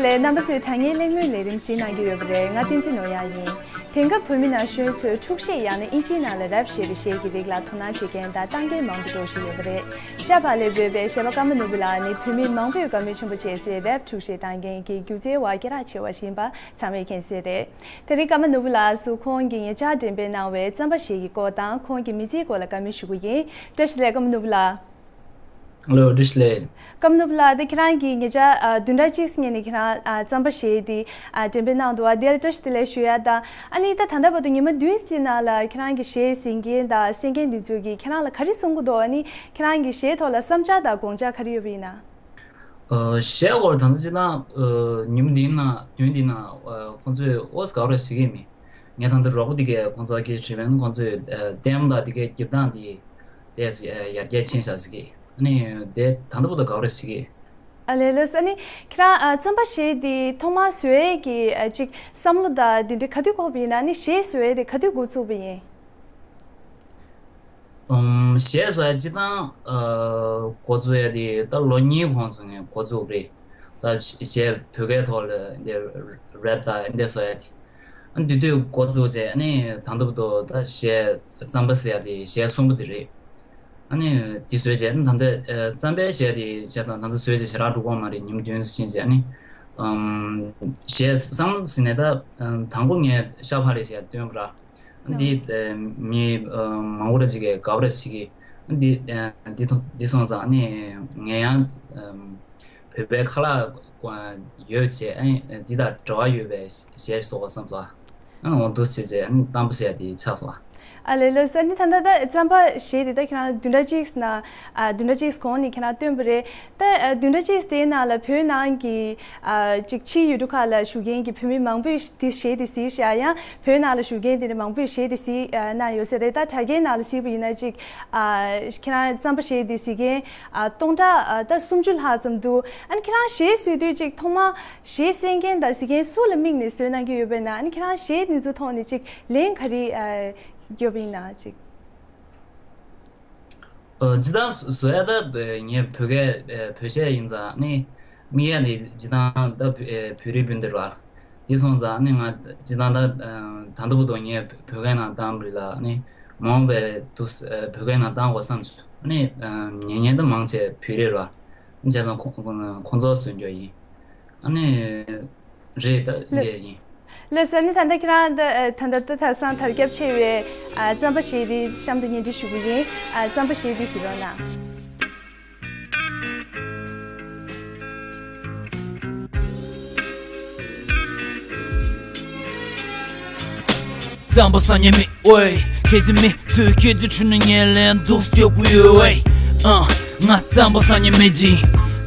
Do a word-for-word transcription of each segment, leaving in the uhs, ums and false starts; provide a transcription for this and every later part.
ལས། རྣམ་པ་ཚོས་དྲ་བརྙན་གླེང་མོལ་ལས་རིམ་གཟིགས་གནང་གི་ཡོད་པ་རེད། ང་བསྟན་འཛིན་ནོར་གཡང་ཡིན། དེང་སྐབས་བོད་མི་ན་གཞོན་ཚོས་འཁྲུག་གཞས་ཡང་ན་ཨིན་ཇིའི་ནང་ལ་རེབ་ཞེས་པའི་གཞས་ཀྱི་རིགས་ལ་དོ་སྣང་བྱེད་མཁན་དང་བཏང་མཁན་མང་པོ་འགྲོ་བཞིན་ཡོད་པ་རེད། ཤ་བག་ལེབ་བཟོས་པའི་གཞས་པ་ཀརྨ་ནོར་བུ་ལགས་ནི་བོད་མི་མང་པོས་དགའ་མོས་ཆེན་པོ་བྱེད་སའི་རེབ་འཁྲུག་གཞས་བཏང་མཁན་གྱི་སྒྱུ་རྩལ་བ་སྐད་གྲགས་ཆེ་བ་ཞིག་ཡིན་པ་ཚང་མས་མཁྱེན་གསལ་རེད། དེ་རིང་ཀརྨ་ནོར་བུ་ལགས་སུ་ཁོང་གིས་ཉེ་ཆར་འགྲེམས་སྤེལ་གནང་བའི་རྩམ་པ་གཞས་ཀྱི་སྐོར་དང་ཁོང་གི་མི་ཚེའི་སྐོར་ལ་བཀའ་མོལ་ཞུ་གི་ཡིན། བཀྲ་ཤིས་བདེ་ལེགས་ཀརྨ་ནོར་བུ་ལགས། ལོ། བཀྲ་ཤིས་བདེ་ལེགས། ཀརྨ་ནོར་བུ་ལགས། ད་ཁྱེད་རང་གིས་ཉེ་ཆར་ཨ་བདུན་ཕྲག་གཅིག་སྔོན་ནས་ཁྱེད་རང་ཨ་རྩམ་པ་གཞས་དེ་ཨ་འགྲེམས་སྤེལ་གནང་འདུག་བ། དེ་ལ་བཀྲ་ཤིས་བདེ་ལེགས་ཞུ་ཡ་དང་། ཨ་ནི་ད་ད་ལྟ་བར་དུ་ཉི་མ་བདུན་ཙམ་ནང་ལ་ཁྱེད་རང་གི་གཞས་གཟིགས་མཁན་དང་གསན་མཁན་འདི་ཚོ་གིས་ཁྱེད་རང་ལ་ག་རེ་གསུང་གི་འདུག་ཨ་ནི་ཁྱེད་རང་གི་གཞས་ཐོག་ལ་བསམ་འཆར་དང་དགོངས་འཆར་ག་རེ་ཡོད་པ་ཡིན་ན། ཨ་གཞས་སྐོར་ད་ལྟ་སྤྱིར་བཏང་ཨ་ཉི་མ་འདིའི་ནང་བདུན་འདིའི་ནང་ཨ་ཁོང་ཚོས་ཨོ་ཙི་ག་རེ་བྱེད་ཀྱི་མེད། ངས་ད་ལྟ་རོགས་པ་དེ་གས་ཁོང་ཚོ་སྐད་ཆ་དྲིས་པས་ཁོང་ཚོས་ཨ་ལྟད་མོ་དང་དེ་གས་རྒྱབ་སྟངས་དེ་དེ་ཡར་རྒྱས་ཕྱིན་ཤག་ཟེར་གི། ཨ་ནི་དེ་ད་ལྟ་བར་དུ་ག་རེ་ཟེར་གི། ཨ་ལས་ལོས། ཨ་ནི་ཁྱེད་རང་ཨ་རྩམ་པ་གཞས་དེ་ཐོག་མར་བཟོ་ཡས་ཀྱི་ཨ་ཅིག་བསམ་བློ་དང་དེ་འདྲ་ག་དུས་འཁོར་བ་ཡིན་ན། ཨ་ནི་གཞས་བཟོ་ཡས་དེ་ག་དུས་འགོ་ཚུགས་པ་ཡིན། ཨུམ། གཞས་བཟོ་ཡ་སྤྱིར་བཏང་ཨ་འགོ་བཙུགས་ཡ་དེ་ད་ལོ་གཉིས་གོང་ཚུགས་ནས་འགོ་བཙུགས་པ་རེད། ད་གཞས་བོད་སྐད་ཐོག་ལ་འདི་རེབ་དང་འདི་བཟོ་ཡ་དེ། ཨ་འདི་དུས་འགོ་བཙུགས་རྗེས་ཨ་ནི་ད་ལྟ་བར་དུ་ད་གཞས་རྩམ་པ་ཟེར་ཡ་དེ་གཞས་གསུམ་པ་དེ་རེད། ཨ་ནི་དེ་བཟོས་རྗེས་ཨ་ནི་ད་ལྟ་ཨ་རྩམ་པའི་གཞས་དེ་བྱས་ཙང་ད་ལྟ་བཟོས་རྗེས་ཞེ་དྲག་འགྲོ་གི་མ་རེད། ཉིན་བདུན་ཙམ་ཕྱིན་རྗེས་ཨ་ནི་ཨམ་གཞས་བསམ་བློ་ཟིན་ནས་ད་ཨ་དང་པོ་ངས་ཤ་བག་ལེབ་ཞེས་སྟོན་གི་ར། འདི་ཨ་མི་ཨ་མང་པོ་ར་ཅིག་གིས་དགའ་པོ་ར་ཅིག་གིས་འདི་ཨ་འདི་ཐོ་འདི་སོང་ཙང་ཨ་ནི་ངས་ཡང་ཨམ་བོད་པའི་ཁ་ལག་ཡོད་ཅེས་ཨ་ནི་འདི་དང་འབྲེལ་བ་ཡོད་པའི་གཞས་བཟོ་དགོས་བསམ་སོང་། ཨ་ནི་འོ་འདུག་བྱས་རྗེས་ཨ་ནི་རྩམ་པ་ཟེར་ཡ་དེ་ཆགས་སོང་། ཨ་ལས་ལོས། ཨ་ནི་ད་ལྟ་ད་རྩམ་པ་གཞས་དེ་ད་ཁྱེད་རང་བདུན་ཕྲག་གཅིག་ནང་ཨ་བདུན་ཕྲག་གཅིག་གོང་ནས་ཁྱེད་རང་བཏོན་པ་རེད། ད་ཨ་བདུན་ཕྲག་གཅིག་དེའི་ནང་ལ་བོད་ནང་གི་ཨ་ཅིག་ཕྱིའི་ཡུལ་གྲུ་ཁག་ལ་བཞུགས་མཁན་གྱི་བོད་མི་མང་པོས་དེ་གཞས་དེ་གཟིགས་ཤག་ཡང་བོད་ནང་ལ་བཞུགས་མཁན་དེ་འདྲ་མང་པོས་གཞས་དེ་གཟིགས་ཨ་གནང་ཡོད་ས་རེད། ད་དྲ་རྒྱའི་ནང་ལ་གཟིགས་པ་ཡིན་ན་ཅིག་ཨ་ཁྱེད་རང་རྩམ་པ་གཞས་དེ་གཟིགས་མཁན་ཨ་སྟོང་ཕྲག་ཨ་ད་སུམ་ཅུ་ལྷག་ཙམ་འདུག་ཨ་ནི་ཁྱེད་རང་གཞས་བཟོས་དུས་ཅིག་ཐོག་མ་གཞས་གསན་མཁན་དང་གཟིགས་མཁན་སུ་ལ་དམིགས་ནས་བཟོས་གནང་གི་ཡོད་པས་ན། ཨ་ནི་ཁྱེད་རང་གཞས་དེ་ཚོ་ཐོག་ནས་ཅིག་ལན་ག་རེ་ཨ་ཡོད་པ་ཡིན་ན་ཅིག་ཨ་སྤྱིར་བཏང་བཟོ་ཡ་ད་ངས་བོད་སྐད་བོད་གཞས་ཡིན་ཙང་ནི་དམིགས་ཡ་དེ་སྤྱིར་བཏང་ད་བོད་རིགས་སྤུན་ཟླ་རེད་བ། དེ་སོང་ཙང་ནི་ང་སྤྱིར་བཏང་ད་ད་ལྟ་བར་དུ་ངས་བོད་སྐད་ནང་བཏང་རེད་ལ་ནི་མ་འོངས་པའི་དུས་བོད་སྐད་ནང་བཏང་དགོས་བསམ་བྱུང་ནི་ཉན་མཁན་ད་མང་ཆེ་བོད་རིགས་རེད་བ། བྱས་ཙང་ཁོ་ཁོང་ཚོ་བཟོ་འཇོག་ཡིན། ཨ་ནི། རེད་ད་ལེ། ལེ་ཡིན། ལེ་ཟེར་ནི་ད་ལྟ་ཁྱེད་རང་ད་ད་ལྟ་ད་ཐར་སང་དར་ཁྱབ་ཆེ་བའི་ཨ་རྩམ་པ་གཞས་དེ་གཤམ་དུ་སྙན་སྒྲོན་ཞུ་གི་ཡིན། ཨ་རྩམ་པ་གཞས་དེ་གཟིགས་རོགས་གནང་། རྩམ་པ་ཟ་ཉན་མི་ཨོའི། ཁེ་ཟི་མི་ཚོས་ཁྱེད་ཚོའི་ཁྲོད་ནས་ངའི་ལན་འདུག་སེ་རྒྱབ་ཀྱི་ཡོད་ཨེ། ཨ། ང་རྩམ་པ་ཟ་ཉན་མི་ཅིག་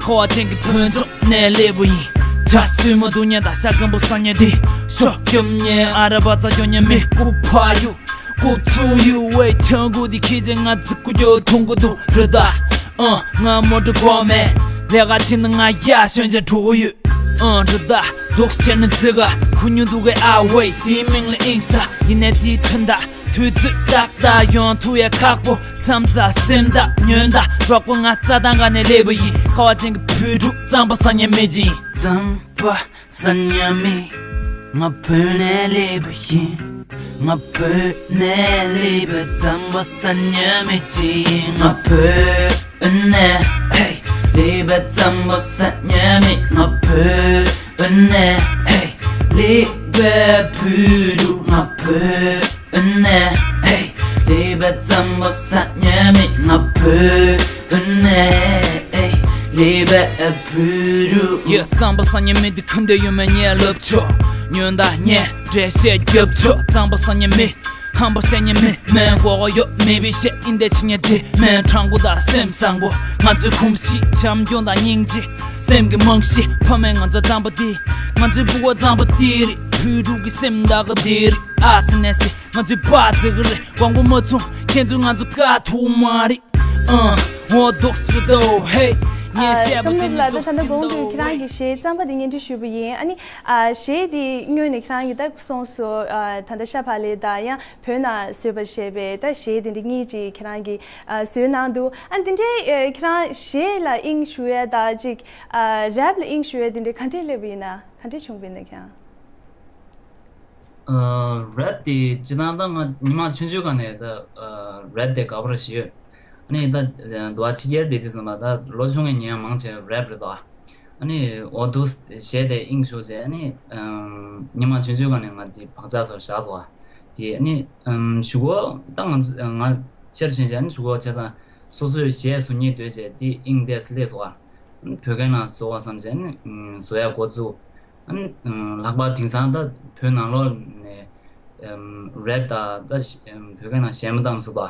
ཁ་བ་ཅན་གྱི་ཕུན་ཚོགས་ནས་སླེབས་པ་ཡིན། ཇ་སྲུབས་མ་འཐུང་ཉན་དང་ཤ་སྐམ་པོ་ཟ་ཉན་དེ། ཤོ་སྐྱོབ་ཉན་ཨ་ར་བ་ཙ་སྐྱོབ་ཉན་མི་ཀུ་ཕ་ཡུ། ཀུ་ཚུ་ཡུ་ཝེ་ཆང་གུ་དེ་ཁྱེད་ཚོས་ང་ཙི་ཀུ་ཅོ་འཐུང་གི་འདུག་རེད་ད། ཨ། ང་མོ་ཊ་གོ་མེད། ལས་ཀ་བྱེད་ན་ང་ཡ་ཤོན་ཆ་འགྲོ་གི་ཡོད། ཨང་རི་ད་འདུག་སེ་ནི་ཙི་ག་ཁུ་ཉུ་འདུག་གི་ཨ་ཝེ་དེའི་མིང་ལ་ཨིང་ས་ཡིན་ནས་དེའི་ཐུན་ད་དུས་ཚོད་ཏག་ཏག་ཡོང་ཐུབ་ཡ་ཁག་པོ་མཚམས་ཚ་སེམས་ད་ཉོན་ད་རོགས་པོ་ང་རྩ་དང་ག་ནས་སླེབས་པ་ཡིན། ཁ་བ་ཅན་གྱི་བོད་ཕྲུག་རྩམ་པ་ཟ་ཉན་མི་ཅིག་ཡིན། རྩམ་པ་ཟ་ཉན་མི་ང་བོད་ནས་སླེབས་པ་ཡིན། ང་བོད་ནས་སླེབས་པའི་རྩམ་པ་ཟ་ཉན་མི་ཅིག་ཡིན། ང་བོད་ནས་ཧེ་སླེབས་པའི་རྩམ་པ་ཟ་ཉན་མི། ང་བོད་ནས་ཧེ་སླེབས་པའི་བོད་ཕྲུག་ང་བོད་ནས་ཧེ་སླེབས་པའི་རྩམ་པ་ཟ་ཉན་མི། ང་བོད་ནས་ཧེ་སླེབས་པའི་བོད་ཕྲུག་ཡ་རྩམ་པ་ཟ་ཉན་མི་འདི་ཁུ་འདེ་ཡོད་མེད་ངས་ལབ་ཆོག་ཉོན་དང་ཉན་འགྲེལ་བཤད་རྒྱབ་ཆོག་རྩམ་པ་ཟ་ཉན་མི། ཧམ་པ་བཤད་ཉན་མི། མེད་མགོ་གོ་ཡོད་མི་བི་བཤད་ཨིན་དེ་ཆི་ཉན་དེ། མེད་དྲང་པོ་དང་སེམས་བཟང་པོ། ང་ཚོའི་གོམས་གཤིས་བྱམས་སྐྱོང་དང་སྙིང་རྗེ། སེམས་ཀྱི་རྨང་གཞི་ཕ་མས་ང་ཚོ་རྩམ་པ་དེ། ང་ཚོའི་ཕྲུ་གུ་རྩམ་པ་དེ་རེད། བོད་ཕྲུག་གི་སེམས་ད་ག་དེ་རེད། ཨ་སི་ནེ་སི་ང་ཚོའི་པ་ཙི་གི་རེད། དགོངས་པ་མ་ཚོམས་ཁྱེད་ཚོས་ང་ཚོ་དཀའ་ཐུབ་མ་རེད། ཨ། འོ་འདུག་སེ་རེད་དོ་ཧེ། ཨ། སྐམ་ལུག་ལགས། ད་ད་ལྟ་གོང་གི་ཁྱེད་རང་གི་གཞས་རྩམ་པ་འདི་སྙན་སྒྲོན་ཞུས་པ་ཡིན། ཨ་ནི་ཨ་གཞས་འདི་སྔོན་ནས་ཁྱེད་རང་གིས་ད་གསུངས་སོང་། ཨ་ད་ལྟ་ཤ་བག་ལེབ་དང་ཡང་བོད་ནང་བཟོས་པ་ཞེས་པའི་ད་གཞས་དེ་འདྲ་གཉིས་ཅིག་ཁྱེད་རང་གིས་ཨ་བཟོས་གནང་འདུག་ཨ་འདི་འདྲའི་ཨ་ཁྱེད་རང་གཞས་ལ་དབྱིངས་ཞུགས་ཡ་དང་ཅིག་ཨ་རེབ་ལ་དབྱིངས་ཞུགས་ཡ་དེ་འདྲ་ག་འདྲས་སླེབས་པ་ཡིན་ན། ག་འདྲས་བྱུང་བ་ཡིན་ན་ཁྱེད་རང་། ཨ་རེབ་དེ་སྤྱིར་བཏང་ད་ང་ཉི་མ་ཆུང་ཆུང་སྒང་ནས་ད་ཨ་རེབ་དེ་དགའ་པོ་ར་ཞིག་ཡོད། ཨ་ནི་ད་ཨ་འདུག་པ་ཕྱི་རྒྱལ་བསྡད་དུས་ཙམ་པ་ད་ལོ་ཆུང་བའི་ཉན་མང་ཆེ་རེབ་རེད་དོ། ཨ་ནི་འོ་འདུག་གཞས་དེ་དབྱིངས་ཞུགས་བྱས། ཨ་ནི་ཨམ་ཉི་མ་ཆུང་ཆུང་སྒང་ནས་ང་དེ་བག་ཆགས་ཚོ་བཞག་སོང་བ། དེ་ཨ་ནི་ཨམ་གཞུག་གུ་ད་ང་ཚོ་ང་ཆེར་ཕྱིན་བྱས། ཨ་ནི་གཞུག་གུ་བྱས་ཙང་སོ་སོའི་གཞས་བཟོ་སྙིང་འདོད་བྱས། དེ་དབྱིངས་དེ་སླེབས་སོང་བ། བོད་སྐད་ནང་བཟོ་བ་བསམ་བྱས། ཨ་ནི་བཟོ་ཡ་འགོ་བཙུགས། ཨ་ནི་ལྷག་པར་དེང་སང་ད་བོད་ནང་ལོགས་ནས་ཨམ་རེབ་དང་ད་ཨམ་བོད་སྐད་ནང་གཞས་མ་བཏང་སོང་བ།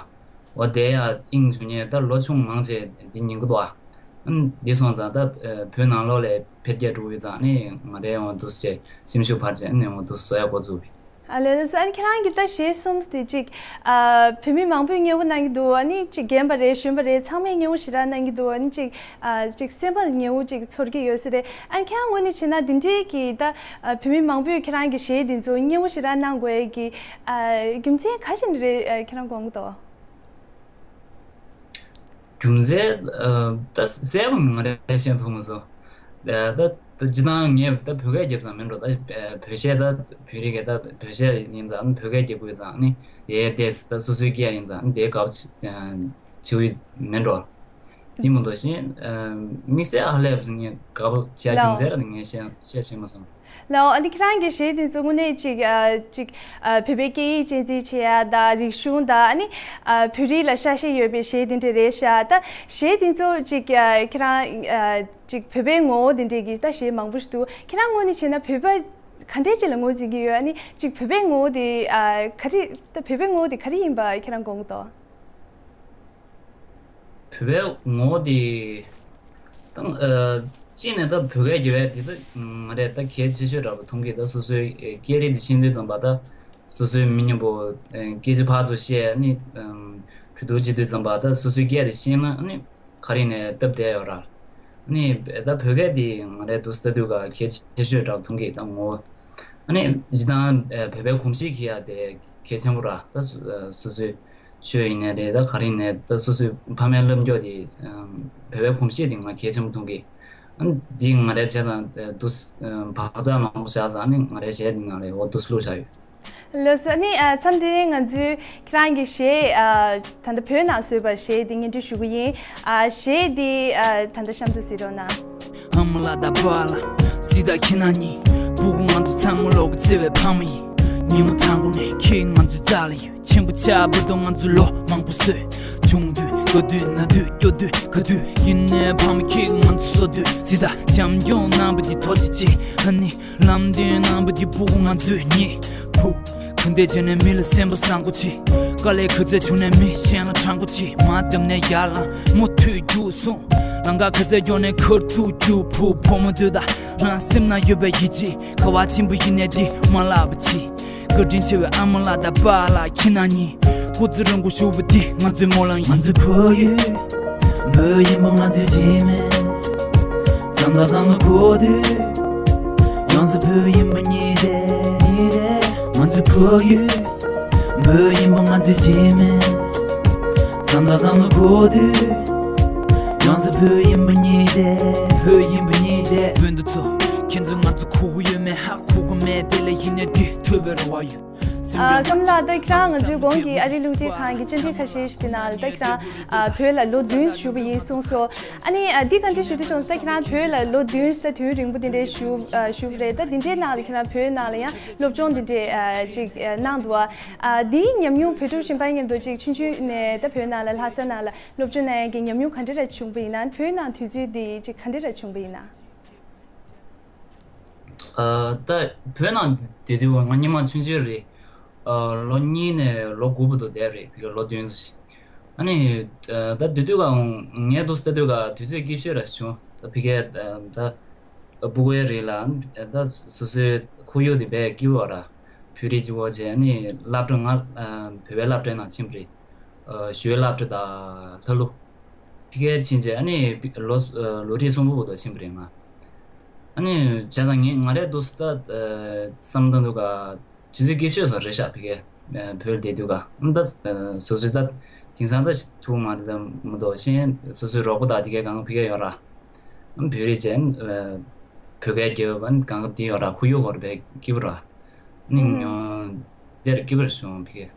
འོ་དེ་ཡ་དབྱིངས་ཞུགས་མཁན་ད་ལོ་ཆུང་མང་ཆེ་འདི་ཉན་གི་འདུག་ཨ། ཨ་ནི་འདི་སོང་ཙང་ད་ཨ་བོད་ནང་ལོགས་ལ་འཕེལ་རྒྱས་འགྲོ་གི་ཡོད་ཙང་། ཨ་ནི་ང་རའི་འོ་འདུག་སེ་སེམས་ཤུགས་འཕར་བྱས། ཨ་ནི་འོ་འདུག་བཟོ་ཡ་འགོ་བཙུགས་པ་ཡིན། ཨ་ལས་སོ། ཨ་ནི་ཁྱེད་རང་གིས་ད་གཞས་གསུམ་དེ་ཅིག་ཨ་བོད་མི་མང་པོས་མཉེས་པོ་གནང་གི་འདུག་ཨ་ནི་ཅིག་རྒན་པ་རེད། གཞོན་པ་རེད། ཚང་མས་མཉེས་པོ་ཞེ་དྲག་གནང་གི་འདུག་ཨ་ནི་ཅིག་ཨ་ཅིག་སེམས་པ་ལ་མཉེས་པོ་ཅིག་ཚོར་གྱི་ཡོད་ས་རེད། ཨ་ནི་ཁྱེད་རང་ངོས་ནས་བྱས་ན་འདི་འདྲའི་གི་ད་ཨ་བོད་མི་མང་པོས་ཁྱེད་རང་གི་གཞས་འདི་ཚོ་མཉེས་པོ་ཞེ་དྲག་གནང་དགོས་ཡ་གི་ཨ་རྒྱུ་མཚན་ག་ཞིག་རེད། ཨ་ཁྱེད་རང་དགོངས་ཀྱི་འདུག་རྒྱུ་མཚན་ཨ་ད་གསལ་པོ་ང་རས་བཤད་ཐུབ་མ་སོང་། ཨ་ད་ད་སྤྱིར་བཏང་ངས་ད་བོད་སྐད་རྒྱབ་ཙང་མིན་འགྲོ། ད་བོད་གཞས་ད་བོད་རིགས་ཀྱི་ད་བོད་གཞས་ཡིན་ཙང་། བོད་སྐད་རྒྱབ་དགོས་ཙང་། ཨ་ནི་དེ་དེ་ད་སོ་སོའི་སྐད་ཡིན་ཙང་། ཨ་ནི་དེ་དགའ་པོ་བྱེད་ཀྱི་མིན་འགྲོ། དེ་མ་གཏོགས་གཞན་ཨ་དམིགས་བསལ་ཧ་ལས་པ་ངས་དགའ་པོ་བྱེད་རྒྱུ་ལའོ། མཚན་ར་ངས་བཤད་བཤད་ཤེས་མ་སོང་། ལའོ། ཨ་ནི་ཁྱེད་རང་གི་གཞས་དེ་ཚོ་དངོས་གནས་ཅིག་ཨ་ཅིག་ཨ་བོད་པའི་སྐད་ཡིག་གཅེས་འཛིན་བྱེད་ཡ་དང་། རིག་གཞུང་དང་། ཨ་ནི་ཨ་བོད་རིགས་ལ་ཤ་ཞེན་ཡོད་པའི་གཞས་དེ་འདྲ་རེད་ཤག་ད་གཞས་དེ་ཚོ་ཅིག་ཨ་ཁྱེད་རང་ཨ་ཅིག་བོད་པའི་ངོ་བོ་དེ་འདྲས་ཀྱི་ད་གཞས་མང་པོ་ཞིག་འདུག་ཁྱེད་རང་ངོས་ནས་བྱས་ན་བོད་པ་ག་འདྲས་ཅིག་ལ་ངོས་འཛིན་གྱི་ཡོད། ཨ་ནི་ཅིག་བོད་པའི་ངོ་བོ་དེ་ཨ་ག་རེ། ད་བོད་པའི་ངོ་བོ་དེ་ག་རེ་ཡིན་པ་ཁྱེད་རང་དགོངས་ཀྱི་འདུག་བོད་པའི་ངོ་བོ་དེ་ད་ཨ་གཅིག་ནས་ད་བོད་སྐད་རྒྱབ་ཡ་དེ་ད་ང་རས་ད་གལ་ཆེ་ཤོས་འདྲ་པོ་མཐོང་གི། ད་སོ་སོའི་ཨ་སྐད་རིགས་དེ་ཤེས་དུས་ཙམ་པ། ད་སོ་སོའི་མི་མཉམ་པོ་ཨ་སྐད་ཆ་ཕར་ཚུར་བཤད། ཨ་ནི་ཨམ་གྲོས་བསྡུར་བྱེད་དུས་ཙམ་པ། ད་སོ་སོའི་སྐད་དེ་ཤེས་ན་ཨ་ནི་ག་རེ་ནས་སྟབས་བདེ་ཡོད་ར། ཨ་ནི་ད་བོད་སྐད་དེ་ང་རས་འདུག་སེ་ལྟ་དུས་ཀ་གལ་ཆེ་ཤོས་འདྲ་པོ་མཐོང་གི། ད་ངོ་བོ། ཨ་ནི་སྤྱིར་བཏང་ཨ་བོད་པའི་གོམས་གཤིས་འཁྱེར་ཡ་དེ་གལ་ཆེན་པོ་ར། ད་སོ་ཨ་སོ་སོའི་ཆོས་ཡིན་ནའི་རེད། ད་ག་རེ་ཡིན་ནའི་ད་སོ་སོའི་ཕ་མའི་ལབ་རྒྱུ་དེ་ཨམ་བོད་པའི་གོམས་གཤིས་དེ་ང་གལ་ཆེན་པོ་མཐོང་གི། ཨ་ནི་འདི་ང་རས་བྱས་ཙང་ཨ་འདུག་སེ་ཨམ་བག་ཆགས་མང་པོ་བཞག་ཙང་། ཨ་ནི་ང་རའི་གཞས་འདི་ནང་ལ་འོ་འདུག་སེ་བླུགས་བཞག་ཡོད། ལགས་སོ། ཨ་ནི་ཨ་མཚམས་འདི་ནས་ང་ཚོས་ཁྱེད་རང་གི་གཞས་ཨ་ད་ལྟ་བོད་ནང་བཟོས་པ་གཞས་འདི་སྙན་སྒྲོན་ཞུ་གི་ཡིན། ཨ་གཞས་འདི་ཨ་ད་ལྟ་གཤམ་དུ་གཟིགས་རོགས་གནང་། ཨ་མ་ལགས་དང་པཱ་ལགས། སྲིད་དང་ཁྱེད་རྣམ་གཉིས། སྤུ་གུ་ང་ཚོ་ཚང་མ་ལོག་གི་བརྩེ་བའི་ཕ་མ་ཡིན། ཉིན་མོ་ཐང་གོ་ནས་ཁྱེད་ང་ཚོའི་རྩ་ལ་ཡོད། ཆེན་པོ་ཆགས་བར་དུ་ང་ཚོས་ལོ་མང་པོ་བཟོས། ཆུང་དུས་དགའ་དུས་ན་དུས་སྐྱོ་དུས་དགའ་དུས། ཡིན་ནའི་ཕ་མ་ཁྱེད་ང་ཚོ་གསོ་དུས། སྲིད་དང་བྱམས་སྐྱོང་གནང་བ་འདི་ཐུགས་རྗེ་ཆེ། ཨ་ནི་ལམ་སྟོན་གནང་བ་འདི་སྤུ་གུ་ང་ཚོས་རྙེད། ཕུ། ག་འདྲས་བྱས་ནས་མི་ལ་སེམས་པ་བཟང་པོ་བྱེད། དཀའ་ལས་ག་ཚད་བྱུང་ནའི་མི་གཞན་ལ་དྲང་པོ་བྱེད། མ་བསྡམས་ནས་ཡར་ལངས་མུ་མཐུད་རྒྱུགས་སོང་། ལམ་ཁ་ག་ཚད་མགྱོགས་ནའི་ཁ་ཐུག་རྒྱུགས། ཕུ། བུ་མོ་འདི་དང་ང་སེམས་ན་ཡོད་པའི་ཡིད་ཆེས། ག་བ་ཆེན་པོ་ཡིན་ནའི་འདི་མ་བརླག་པ་བྱེད། བཀའ་དྲིན་ཆེ་བའི་ཨ་མ་ལགས་དང་པཱ་ལགས་ཁྱེད་རྣམ་གཉིས། སྐུ་ཚེ་རིང་པོ་བཞུགས་པ་འདི་ང་ཚོའི་སྨོན་ལམ་ཡིན། ང་ཚོའི་བོད་ཡུལ་བོད་ཡིན་པ་ང་ཚོའི་རྗེས་མི། བྱམས་དང་བཟང་མོའི་གོ་དུས། ཡོངས་སུ་བོད་ཡིན་པ་ཉིད་དེ། ང་ཚོའི་བོད་ཡུལ་བོད་ཡིན་པ་ང་ཚོའི་རྗེས་མི། བྱམས་དང་བཟང་མོའི་གོ་དུས། ཡོངས་སུ་བོད་ཡིན་པ་ཉིད་དེ། བོད་ཡིན་པ་ཉིད་དེ། བོད་འདི་ཚོ་ཁྱེད་ཚོས་ང་ཚོ་ཁུག་གི་ཡོད་མེད་ཧ་གོ་གི་མེད། དེ་ལས་ཡིན་ནའི་འདི་ཐོས་པའི་རེ་བ་ཡོད། ཨ་ཀམ་ལགས། ད་ཁྱེད་རང་ང་ཚོའི་གོང་གི་ཨ་རིའི་རླུང་འཕྲིན་ཁང་གི་བཅར་འདྲི་ཁ་ཤས་ཤིག་དེ་ནང་ལ་ད་ཁྱེད་རང་ཨ་བོད་ལ་ལོ་བདུན་བཞུགས་པ་ཡིན་གསུངས་སོང་། ཨ་ནི་ཨ་འདི་བཀའ་འདྲི་ཞུ་དུས་ཙམ་ད་ཁྱེད་རང་བོད་ལ་ལོ་བདུན་ད་དུས་རིང་པོ་དེ་འདྲའི་བཞུགས་ཨ་བཞུགས་པ་རེད། ད་དེ་འདྲའི་ནང་ལ་ཁྱེད་རང་བོད་ནང་ལ་ཡང་སློབ་སྦྱོང་དེ་འདྲའི་ཨ་ཅིག་ཨ་གནང་འདུག་ཨ། ཨ་འདིའི་ཉམས་མྱོང་བོད་ཕྲུག་གཞན་པ་མཉམ་དུ་ཅིག་ཆུང་ཆུང་ནས་ད་བོད་ནང་ལ་ལྷ་ས་ནང་ལ་སློབ་སྦྱོང་གནང་ཡག་གི་ཉམས་མྱོང་ག་འདྲ་ར་བྱུང་བ་ཡིན་ན། བོད་ནང་དུས་ཚོད་འདི་ཅིག་ག་འདྲ་ར་བྱུང་བ་ཡིན་ན། ཨ་ད་བོད་ནང་བསྡད་དུས་ང་སྔོན་མ་ཆུང་ཆུང་རེད། ཨ་ལོ་གཉིས་ནས་ལོ་དགུ་བར་དུ་བསྡད་རེད། ཕ་གིར་ལོ་བདུན་ཙམ་ཞིག་ཨ་ནི་ཨ་ད་དེ་དུས་ཀ་ངས་འདུག་སེ་ལྟ་དུས་ཀ་དུས་ཚོད་སྐྱིད་ཤོས་ར་བྱུང་། ད་ཕ་གིར་ཨ་ད་སྤུ་གུའི་རིགས་ལ་ད་སོ་སོའི་ཁོར་ཡུག་དེ་དཔེ་སྐྱིད་པོ་ར། བོད་རིགས་གཅིག་པོ་བྱས། ཨ་ནི་སློབ་གྲྭ་ང་ཨ་བོད་པའི་སློབ་གྲྭའི་ནང་ཕྱིན་པ་རེད། ཨ་ཞོལ་སློབ་གྲྭ་དང་ལྷ་ཀླུ། ཕ་གིར་ཕྱིན་རྗེས་ཨ་ནི་ལོ་ལོ་རེ་གསུམ་པོ་བར་དུ་ཕྱིན་པ་རེད་ང་། ཨ་ནི་བྱས་ཙང་ངས་ང་རའི་འདུག་སེ་ད་བསམ་བཏང་དུས་ཀ་དུས་ཚོད་སྐྱིད་ཤོས་སུ་རེད་ཤག་ཕ་གིར་བོད་བསྡད་དུས་ཀ་ཨ་ད་སོ་སོའི་ད་དེང་སང་ད་ཐུག་མ་རེད་མ་གཏོགས་གཞན་སོ་སོའི་རོགས་པ་དང་དེ་གའི་གང་ག་ཕ་གིར་ཡོད་ར། བོད་རིགས་ཅན། བོད་སྐད་རྒྱབ་པ་གང་ག་དེ་ཡོད་ར། ཁོར་ཡུག་སྐོར་བས་སྐྱིད་པོ་ར། ནི་དེར་སྐྱིད་པོ་བྱུང་བ་ཕ་གི།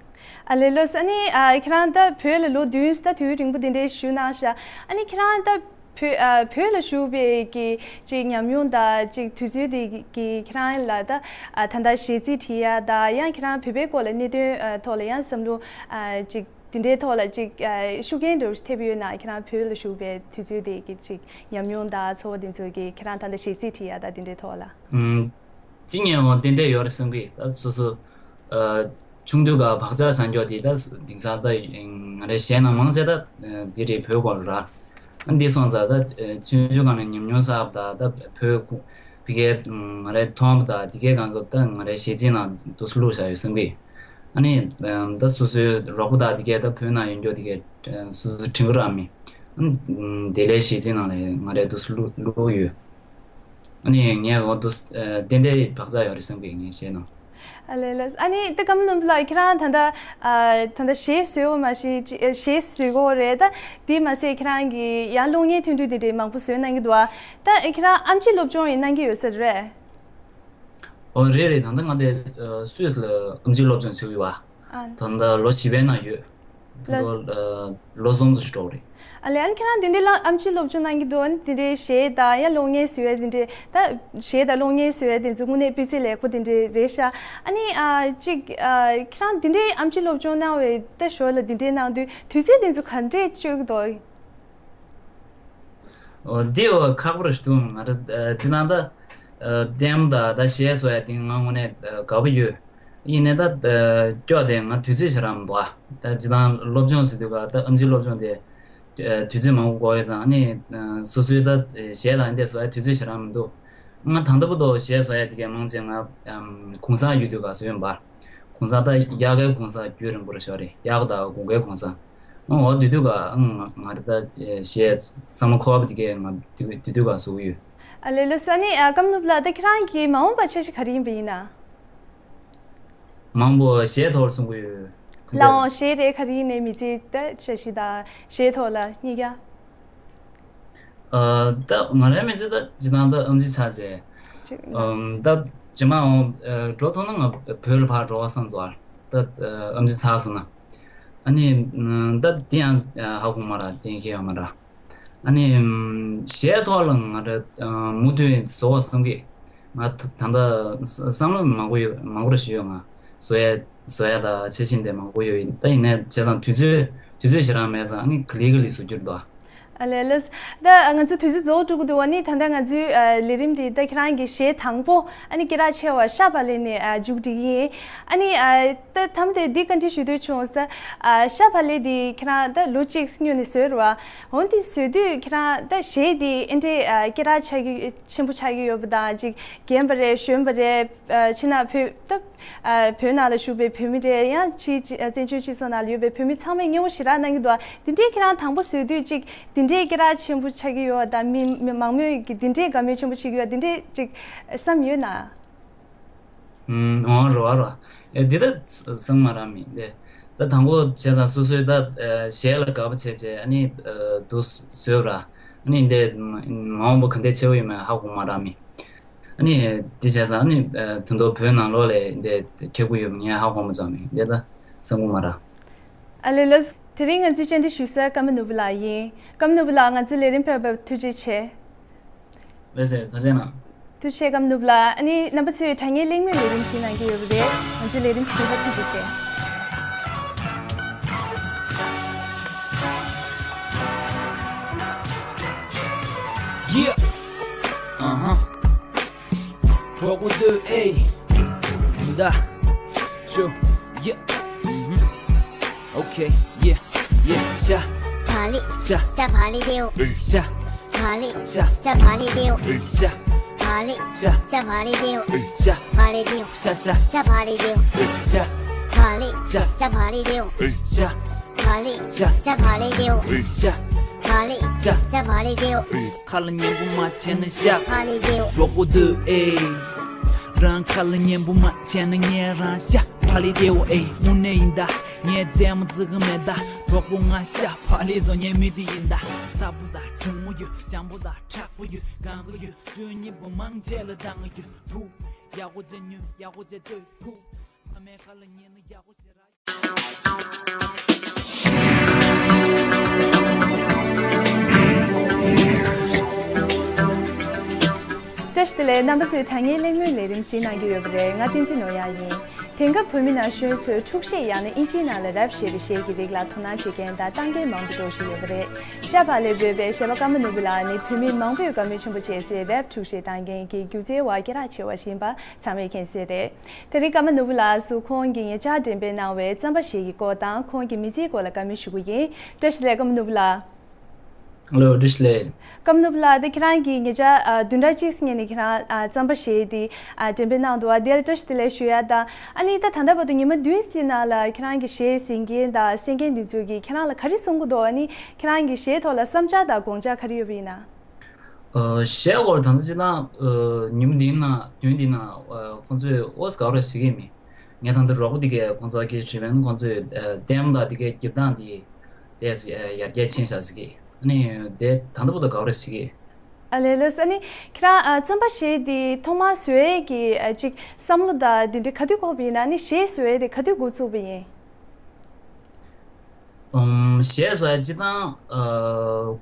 ཨ་ལེ་ལོས། ཨ་ནི་ཨ་ཁྱེད་རང་ད་བོད་ལ་ལོ་བདུན་ད་དུས་རིང་པོ་འདི་འདྲའི་བཞུགས་གནང་ཤག་ཨ་ནི་ཁྱེད་རང་ད་བོད་ཨ་བོད་ལ་བཞུགས་པའི་གི་ཅིག་ཉམས་མྱོང་དང་ཅིག་དུས་ཚོད་དེ་གི་ཁྱེད་རང་ལ་ད་ཨ་ད་ལྟ་གཞས་ཚིག་བྲིས་ཡ་དང་ཡང་ཁྱེད་རང་བོད་པའི་སྐོར་ལ་གནད་དོན་ཨ་ཐོག་ལ་ཡང་བསམ་བློ་ཨ་ཅིག་དེ་འདྲའི་ཐོག་ལ་ཅིག་ཨ་ཤུགས་རྐྱེན་འདྲ་བོ་ཞིག་ཐེབས་ཡོད་ན། ཁྱེད་རང་བོད་ལ་བཞུགས་པའི་དུས་ཚོད་དེ་གི་ཅིག་ཉམས་མྱོང་དང་ཚོར་བ་དེ་ཚོ་གི་ཁྱེད་རང་ད་ལྟ་གཞས་ཚིག་བྲིས་ཡ་དང་དེ་འདྲའི་ཐོག་ལ། ཨུམ། ཅི་ཉན་འོང་ཏན་ཏན་ཡོད་རེད་བསམ་གི། ད་སོ་སོ་ཨ་ཆུང་དུས་ཀ་བག་ཆགས་བཟང་སྐྱོ་དེ་ད་དེང་སང་ད་ང་རའི་གཞས་ནང་མང་ཆེ་ད་འདི་རེད། བོད་སྐོར་ར། ཨ་འདི་སོང་ཙང་ད་ཆུང་ཆུང་སྒང་ནས་ཉམས་མྱོང་བསགས་པ་དང་ད་བོད་ཁུ་བི་གའི་ང་རའི་མཐོང་བ་དང་དེ་གའི་གང་སྐབས་ད་ང་རའི་གཞས་ཚིག་ནང་དུ་སུ་བླུགས་བཞག་ཡོད་བསམ་གི། ཨ་ནི་ད་སོ་སོའི་རོགས་པ་དང་དེ་གས་ད་བོད་ནང་ཡོད་མཁན་དེ་གས་སོ་སོ་དྲན་གི་རག་མི། ཨ་ནི་དེ་ལས་གཞས་ཚིག་ནང་ལས་ང་རའི་འདུག་སེ་བླུགས་བླུགས་ཡོད། ཨ་ནི་ངས་འོ་འདུག་སེ་ཏན་ཏན་བག་ཆགས་ཡོད་རེད་བསམ་གི་ངས་གཞས་ནང་། ཨ་ལས་ལས། ཨ་ནི་ད་ཀརྨ་ནོར་བུ་ལགས་ཁྱེད་རང་ད་ལྟ་ཨ་ད་ལྟ་གཞས་བཟོས་པ་མ་གཞི་ཅི་གཞས་བཟོས་གོ་རེད། ད་དེ་མ་ཟད་ཁྱེད་རང་གི་ཡང་གློག་བརྙན་ཐུང་ཐུང་དེ་འདྲའི་མང་པོ་བཟོས་གནང་གི་འདུག་ཨ། ད་ཁྱེད་རང་ཨེམ་ཆི་སློབ་སྦྱོང་ཡང་གནང་གི་ཡོད་ས་རེད། ཨོ་རེད་རེད། ད་ལྟ་ང་དེ་ཨ་སུད་སི་ལ་ཨེམ་ཆི་སློབ་སྦྱོང་བྱེད་ཀྱི་ཡོད་པ། ཨ། ད་ལྟ་ལོ་བཞི་པའི་ནང་ཡོད། ད་ལོ་ལྟ་ཨ་ལོ་གསུམ་ཙམ་ཞིག་འགྲོ་གི་རེད། ཨ་ལས། ཨ་ནི་ཁྱེད་རང་དེ་འདྲའི་ལ་ཨེམ་ཆི་སློབ་སྦྱོང་གནང་གི་འདུག་ཨ་ནི་དེ་འདྲའི་གཞས་དང་ཡང་གློག་བརྙན་བཟོ་ཡ་དེ་འདྲའི་ད་གཞས་དང་གློག་བརྙན་བཟོ་ཡ་དེ་ཚོ་དངོས་གནས་སྤུས་ཚད་ལེགས་པོ་དེ་འདྲའི་རེད་ཤག་ཨ་ནི་ཨ་ཅིག་ཨ་ཁྱེད་རང་དེ་འདྲའི་ཨེམ་ཆི་སློབ་སྦྱོང་གནང་བའི་ད་ཞོར་ལ་དེ་འདྲའི་གནང་དུས་དུས་ཚོད་དེ་ཚོ་ག་འདྲས་སྤྱོད་ཀྱི་འདུག་འོ་འདི་འོ་ཁག་པོ་རེད་འདུག་ང་རང་ཨ་ཅི་ན་ད་ཨ་ལྟད་མོ་དང་ད་གཞས་བཟོ་ཡ་དེ་ང་དངོས་གནས་ཨ་དགའ་པོ་ཡོད། ཡིན་ནའི་ད་ཨ་སྐྱོ་དེ་ང་དུས་ཚོད་ཞེ་དྲག་མི་འདུག་ཨ། ད་ཅི་ན་སློབ་སྦྱོང་ཟེར་དུས་ཀ་ད་ཨེམ་ཆི་སློབ་སྦྱོང་དེ་ཨ་དུས་ཚོད་མང་པོ་འགོར་ཡོད་ཙང་ཨ་ནི་ཨ་སོ་སོའི་ད་གཞས་དང་འདི་བཟོ་ཡ་དུས་ཚོད་ཞེ་དྲག་མི་འདུག་ང་ད་ལྟ་བར་དུ་གཞས་བཟོ་ཡ་དེ་གའི་མང་ཆེ་ང་ཨམ་གུང་སེང་ཡོད་དུས་ཀ་བཟོས་ཡོད་པ། གུང་སེང་ད་དབྱར་ཁའི་གུང་སེང་རྒྱུན་རིང་པོ་རེད་ཤག་རེད། དབྱར་ཁ་དང་དགུན་ཁའི་གུང་སེང་། ཨང་འོ་དེ་དུས་ཀ་ཨང་ང་ང་རེ་ད་གཞས་བསམ་བློ་འཁོར་བ་དེ་གས་ང་དེ་དེ་དུས་ཀ་བཟོ་གི་ཡོད། ཨ་ལེ་ལོས། ཨ་ནི་ཨ་ཀརྨ་ནོར་བུ་ལགས་ད་ཁྱེད་རང་གི་མ་འོངས་པ་འཆར་གཞི་ག་རེ་ཡིན་པ་ཡིན་ན། མང་པོ་གཞས་ཐོག་ལ་གསུང་གི་ཡོད། ལགས་འོང་། གཞས་རེད། ག་རེ་ཡིན་ནའི་མི་ཚེ་ད་འཆར་གཞི་དང་གཞས་ཐོག་ལ་གཉིས་ཀ། ཨ་ད་ང་རའི་མི་ཚེ་ད་སྤྱིར་བཏང་ད་ཨེམ་ཆི་ཚར་རྗེས་ཅིག་ཨམ་ད་རྗེས་མ་འོང་ཨ་འགྲོ་ཐུབ་ན་ང་བོད་ལ་ཕར་འགྲོ་བ་བསམ་སོང་། ད་ཨ་ཨེམ་ཆི་ཚར་སོང་ན་ཨ་ནི་ཨམ་ད་དེ་ཡང་ཨ་ཧ་གོ་མ་ར་གཏན་འཁེལ་ཡོད་མ་ར། ཨ་ནི་ཨམ་གཞས་ཐོག་ལ་ང་ར་ཨ་མུ་མཐུད་བཟོ་བ་བསམ་གི། ང་ད་ད་ལྟ་བསམ་བློ་མང་པོ་ཡོད། མང་པོ་རེ་ཞིག་ཡོད། ང་བཟོ་ཡ་བཟོ་ཡ་ད་ཆེ་ཆེན་དེ་མང་པོ་ཡོད། ད་ཡིན་ནའི་བྱས་ཙང་དུས་ཚོད་དུས་ཚོད་ཞེ་དྲག་མེད་ཙང་ཨ་ནི་ག་ལེ་ག་ལེ་བཟོ་རྒྱུ་རེད་དོ། ཨ་ལེ་ལོས། ད་ང་ཚོ་དུས་ཚོད་རྫོགས་འགྲོ་གི་འདུག་ཨ་ནི་ད་ལྟ་ང་ཚོའི་ཨ་ལས་རིམ་འདི་ད་ཁྱེད་རང་གི་གཞས་དང་པོ་ཨ་ནི་སྐད་གྲགས་ཆེ་བ་ཤ་བག་ལེབ་ནས་ཨ་མཇུག་སྒྲིལ་གྱི་ཡིན། ཨ་ནི་ཨ་ད་མཐའ་མ་དེ་འདི་བཀའ་འདྲི་ཞུ་འདོད་བྱུང་། ད་ཨ་ཤ་བག་ལེབ་འདི་ཁྱེད་རང་ད་ལོ་གཅིག་སྔོན་ནས་བཟོས་རེད་བ། འོ་འདི་བཟོས་དུས་ཁྱེད་རང་ད་གཞས་འདི་ཨེ་འདྲའི་ཨ་སྐད་གྲགས་ཆགས་ཀྱི་ཆེན་པོ་ཆགས་ཀྱི་ཡོད་པ་དང་ཅིག་རྒན་པ་རེད་གཞོན་པ་རེད། ཨ་ཕྱི་ནང་བོད་ད་ཨ་བོད་ནང་ལ་བཞུགས་པའི་བོད་མི་རེད། ཡང་ཕྱི་ཕྱི་ཨ་བཙན་བྱོལ་སྤྱི་ཚོགས་ནང་ལ་ཡོད་པའི་བོད་མི་ཚང་མས་མཉེས་པོ་ཞེ་དྲག་གནང་གི་འདུག་དེ་འདྲའི་ཁྱེད་རང་དང་པོ་བཟོས་དུས་ཅིག་དེ་འདྲའི་སྐད་གྲགས་ཆེན་པོ་ཆགས་ཀྱི་ཡོད་པ་དང་མི་མི་མང་མོས་ཀྱིས་དེ་འདྲའི་དགའ་མོས་ཆེན་པོ་བྱེད་ཀྱི་ཡོད་པ་དེ་འདྲའི་ཅིག་བསམ་ཡོད་ན། ཨུམ། འོ་རེད་བ་རེད་བ། ཨེ་འདི་ད་བསམ་མ་རག་མི་འདི། ད་དང་པོ་བྱས་ཙང་སོ་སོའི་ད་ཨ་གཞས་ལ་དགའ་པོ་བྱས་བྱས་ཨ་ནི་ཨ་འདུག་བཟོས་ར། ཨ་ནི་འདི་མ་འོངས་པ་ག་འདྲ་ཆེ་བོ་ཡོད་མེད་ཧ་གོ་མ་རག་མི། ཨ་ནི་འདི་བྱས་ཙང་ཨ་ནི་ཨ་ད་དུང་བོད་ནང་ལོགས་ལ་འདི་ཁེ་པོ་ཡོད་པ་ངས་ཧ་གོ་མ་ཚོར་མི་འདི་ད་བསམ་གི་མ་རག་ཨ་ལེ་ལོས། དེ་རིང་ང་ཚོའི་བཅར་འདྲི་ཞུ་ས་ཀརྨ་ནོར་བུ་ལགས་ཡིན། ཀརྨ་ནོར་བུ་ལགས་ང་ཚོའི་ལས་རིམ་ཕེབས་པར་ཐུགས་རྗེ་ཆེ། ལགས་སེ་ཐུགས་རྗེ་གནང་། ཐུགས་རྗེ་ཆེ་ཀརྨ་ནོར་བུ་ལགས། ཨ་ནི་རྣམ་པ་ཚོས་དྲ་བརྙན་གླེང་མོལ་ལས་རིམ་གཟིགས་གནང་གི་ཡོད་པ་རེད། ང་ཚོའི་ལས་རིམ་གཟིགས་པར་ཐུགས་རྗེ་ཆེ། Yeah. Uh-huh. གྲོགས་པོ་འདོད་ཨེ། མི་འདའ། ཤོ། Yeah. Mm-hmm. Okay. Yeah. Yeah. ཤ། བག་ལེབ། ཤ། ཤ་བག་ལེབ་དེའོ། ཤ། བག་ལེབ། ཤ། ཤ་བག་ལེབ་དེའོ། ཤ། བག་ལེབ། ཤ། ཤ་བག་ལེབ་དེའོ། ཤ། བག་ལེབ་དེའོ། ཤ། ཤ། ཤ་བག་ལེབ་དེའོ། ཤ། བག་ལེབ། ཤ། ཤ་བག་ལེབ་དེའོ། ཤ། བག་ལེབ། ཤ། ཤ་བག་ལེབ་དེའོ། ཤ། ཕ་ལེ། ཤ། ཤ་ཕ་ལེ་རྒྱལ་བོ། ཁ་ལ་ཉན་པོ་མ་བྱས་ན་ཤ། ཕ་ལེ་རྒྱལ་བོ། གྲོགས་པོ་འདུག་ཨེ། རང་ཁ་ལ་ཉན་པོ་མ་བྱས་ན་ངས་རང་ཤ། ཕ་ལེ་རྒྱལ་བོ་ཨེ། དངོས་གནས་ཡིན་ད། ངས་རྩེད་མོ་རྩེ་གི་མེད་ད། གྲོགས་པོ་ང་ཤ། ཕ་ལེ་བཟོ་ཉན་མི་དེ་ཡིན་ད། ཚ་པོ་དང་གྲང་མོ་ཡོད། འཇམ་པོ་དང་མཁྲེགས་པོ་ཡོད། གང་ག་ཡོད། ཆོས་ཉིད་པོ་མང་ཆེ་ལ་དང་ཡོད། བུ། ཡག་པོ་བྱས་ཉོན། ཡག་པོ་བྱས་ལྟོས། བུ། ཕ་མའི་ཁ་ལ་ཉན་ན་ཡག་པོ་ཞེ་དྲག་བཀྲ་ཤིས་བདེ་ལེགས། རྣམ་པ་ཚོས་དྲ་བརྙན་གླེང་མོལ་ལས་རིམ་གཟིགས་གནང་གི་ཡོད་པ་རེད། ང་བསྟན་འཛིན་ནོར་གཡང་ཡིན། དེང་སྐབས་བོད་མི་ན་གཞོན་ཚོས་འཁྲུག་གཞས་ཡང་ན་ཨིན་ཇིའི་ནང་ལ་རེབ་ཞེས་པའི་གཞས་ཀྱི་རིགས་ལ་དོ་སྣང་བྱེད་མཁན་དང་བཏང་མཁན་མང་དུ་འགྲོ་བཞིན་ཡོད་པ་རེད། ཤ་བག་ལེབ་འབོད་པའི་གཞས་པ་ཀརྨ་ནོར་བུ་ལགས་ནི་བོད་མི་མང་པོས་དགའ་མོས་ཆེན་པོ་བྱེད་སའི་རེབ་འཁྲུག་གཞས་བཏང་མཁན་གྱི་སྒྱུ་རྩལ་བ་སྐད་གྲགས་ཆེ་བ་ཞིག་ཡིན་པ་ཚང་མས་མཁྱེན་གསལ་རེད། དེ་རིང་ཀརྨ་ནོར་བུ་ལགས་སུ་ཁོང་གིས་ཉེ་ཆར་འགྲེམས་སྤེལ་གནང་བའི་རྩམ་པ་ཞིག་གི་སྐོར་དང་ཁོང་གི་མི་ཚེའི་སྐོར་ལ་བཀའ་མོལ་ཞུ་གི་ཡིན། བཀྲ་ཤིས་བདེ་ལེགས་ཀརྨ་ནོར་བུ་ལགས། ཧེ་ལོ། བཀྲ་ཤིས་བདེ་ལེགས། ཀརྨ་ནོར་བུ་ལགས། ད་ཁྱེད་རང་གིས་ཉེ་ཆར་ཨ་བདུན་ཕྲག་གཅིག་སྔོན་ནས་ཁྱེད་རང་ཨ་རྩམ་པ་ཞིག་དེ་ཨ་འགྲེམས་སྤེལ་གནང་འདུག་བ། དེ་ལ་བཀྲ་ཤིས་བདེ་ལེགས་ཞུ་ཡ་དང་། ཨ་ནི་ད་ད་ལྟ་བར་དུ་ཉི་མ་བདུན་ཙམ་ནང་ལ་ཁྱེད་རང་གི་གཞས་གཟིགས་མཁན་དང་གསན་མཁན་འདི་ཚོ་གིས་ཁྱེད་རང་ལ་ག་རེ་གསུང་གི་འདུག་ཨ་ནི་ཁྱེད་རང་གི་གཞས་ཐོག་ལ་བསམ་འཆར་དང་དགོངས་འཆར་ག་རེ་ཡོད་པ་ཡིན་ན། ཨ་གཞས་སྐོར་ད་ལྟ་སྤྱིར་བཏང་ཨ་ཉིན་མོ་འདིའི་ནང་བདུན་འདིའི་ནང་ཨ་ཁོང་ཚོས་ཨོ་སི་ག་རེ་བྱེད་ཀྱི་མེད། ངས་ད་ལྟ་རོགས་པ་དེ་གས་ཁོང་ཚོ་སྐད་ཆ་དྲིས་པས་ན་ཁོང་ཚོས་ཨ་ལྟད་མོ་དང་དེ་གས་རྒྱབ་སྟངས་དེ་ཏོག་ཙམ་ཡར་རྒྱས་ཕྱིན་ཤག་ཟེར་གི། ཨ་ནི་དེ་ད་ལྟ་བར་དུ་ག་རེ་བྱེད་ཀྱི། ཨ་ལས་ལོས། ཨ་ནི་ཁྱེད་རང་ཨ་རྩམ་པ་གཞས་དེ་ཐོག་མར་བཟོ་ཡས་ཀྱི་ཨ་ཅིག་བསམ་བློ་དང་དེ་འདྲ་ག་དུས་འཁོར་བ་ཡིན་ན། ཨ་ནི་གཞས་བཟོ་ཡས་དེ་ག་དུས་འགོ་ཚུགས་པ་ཡིན། ཨུམ། གཞས་བཟོ་ཡ་སྤྱིར་བཏང་ཨ་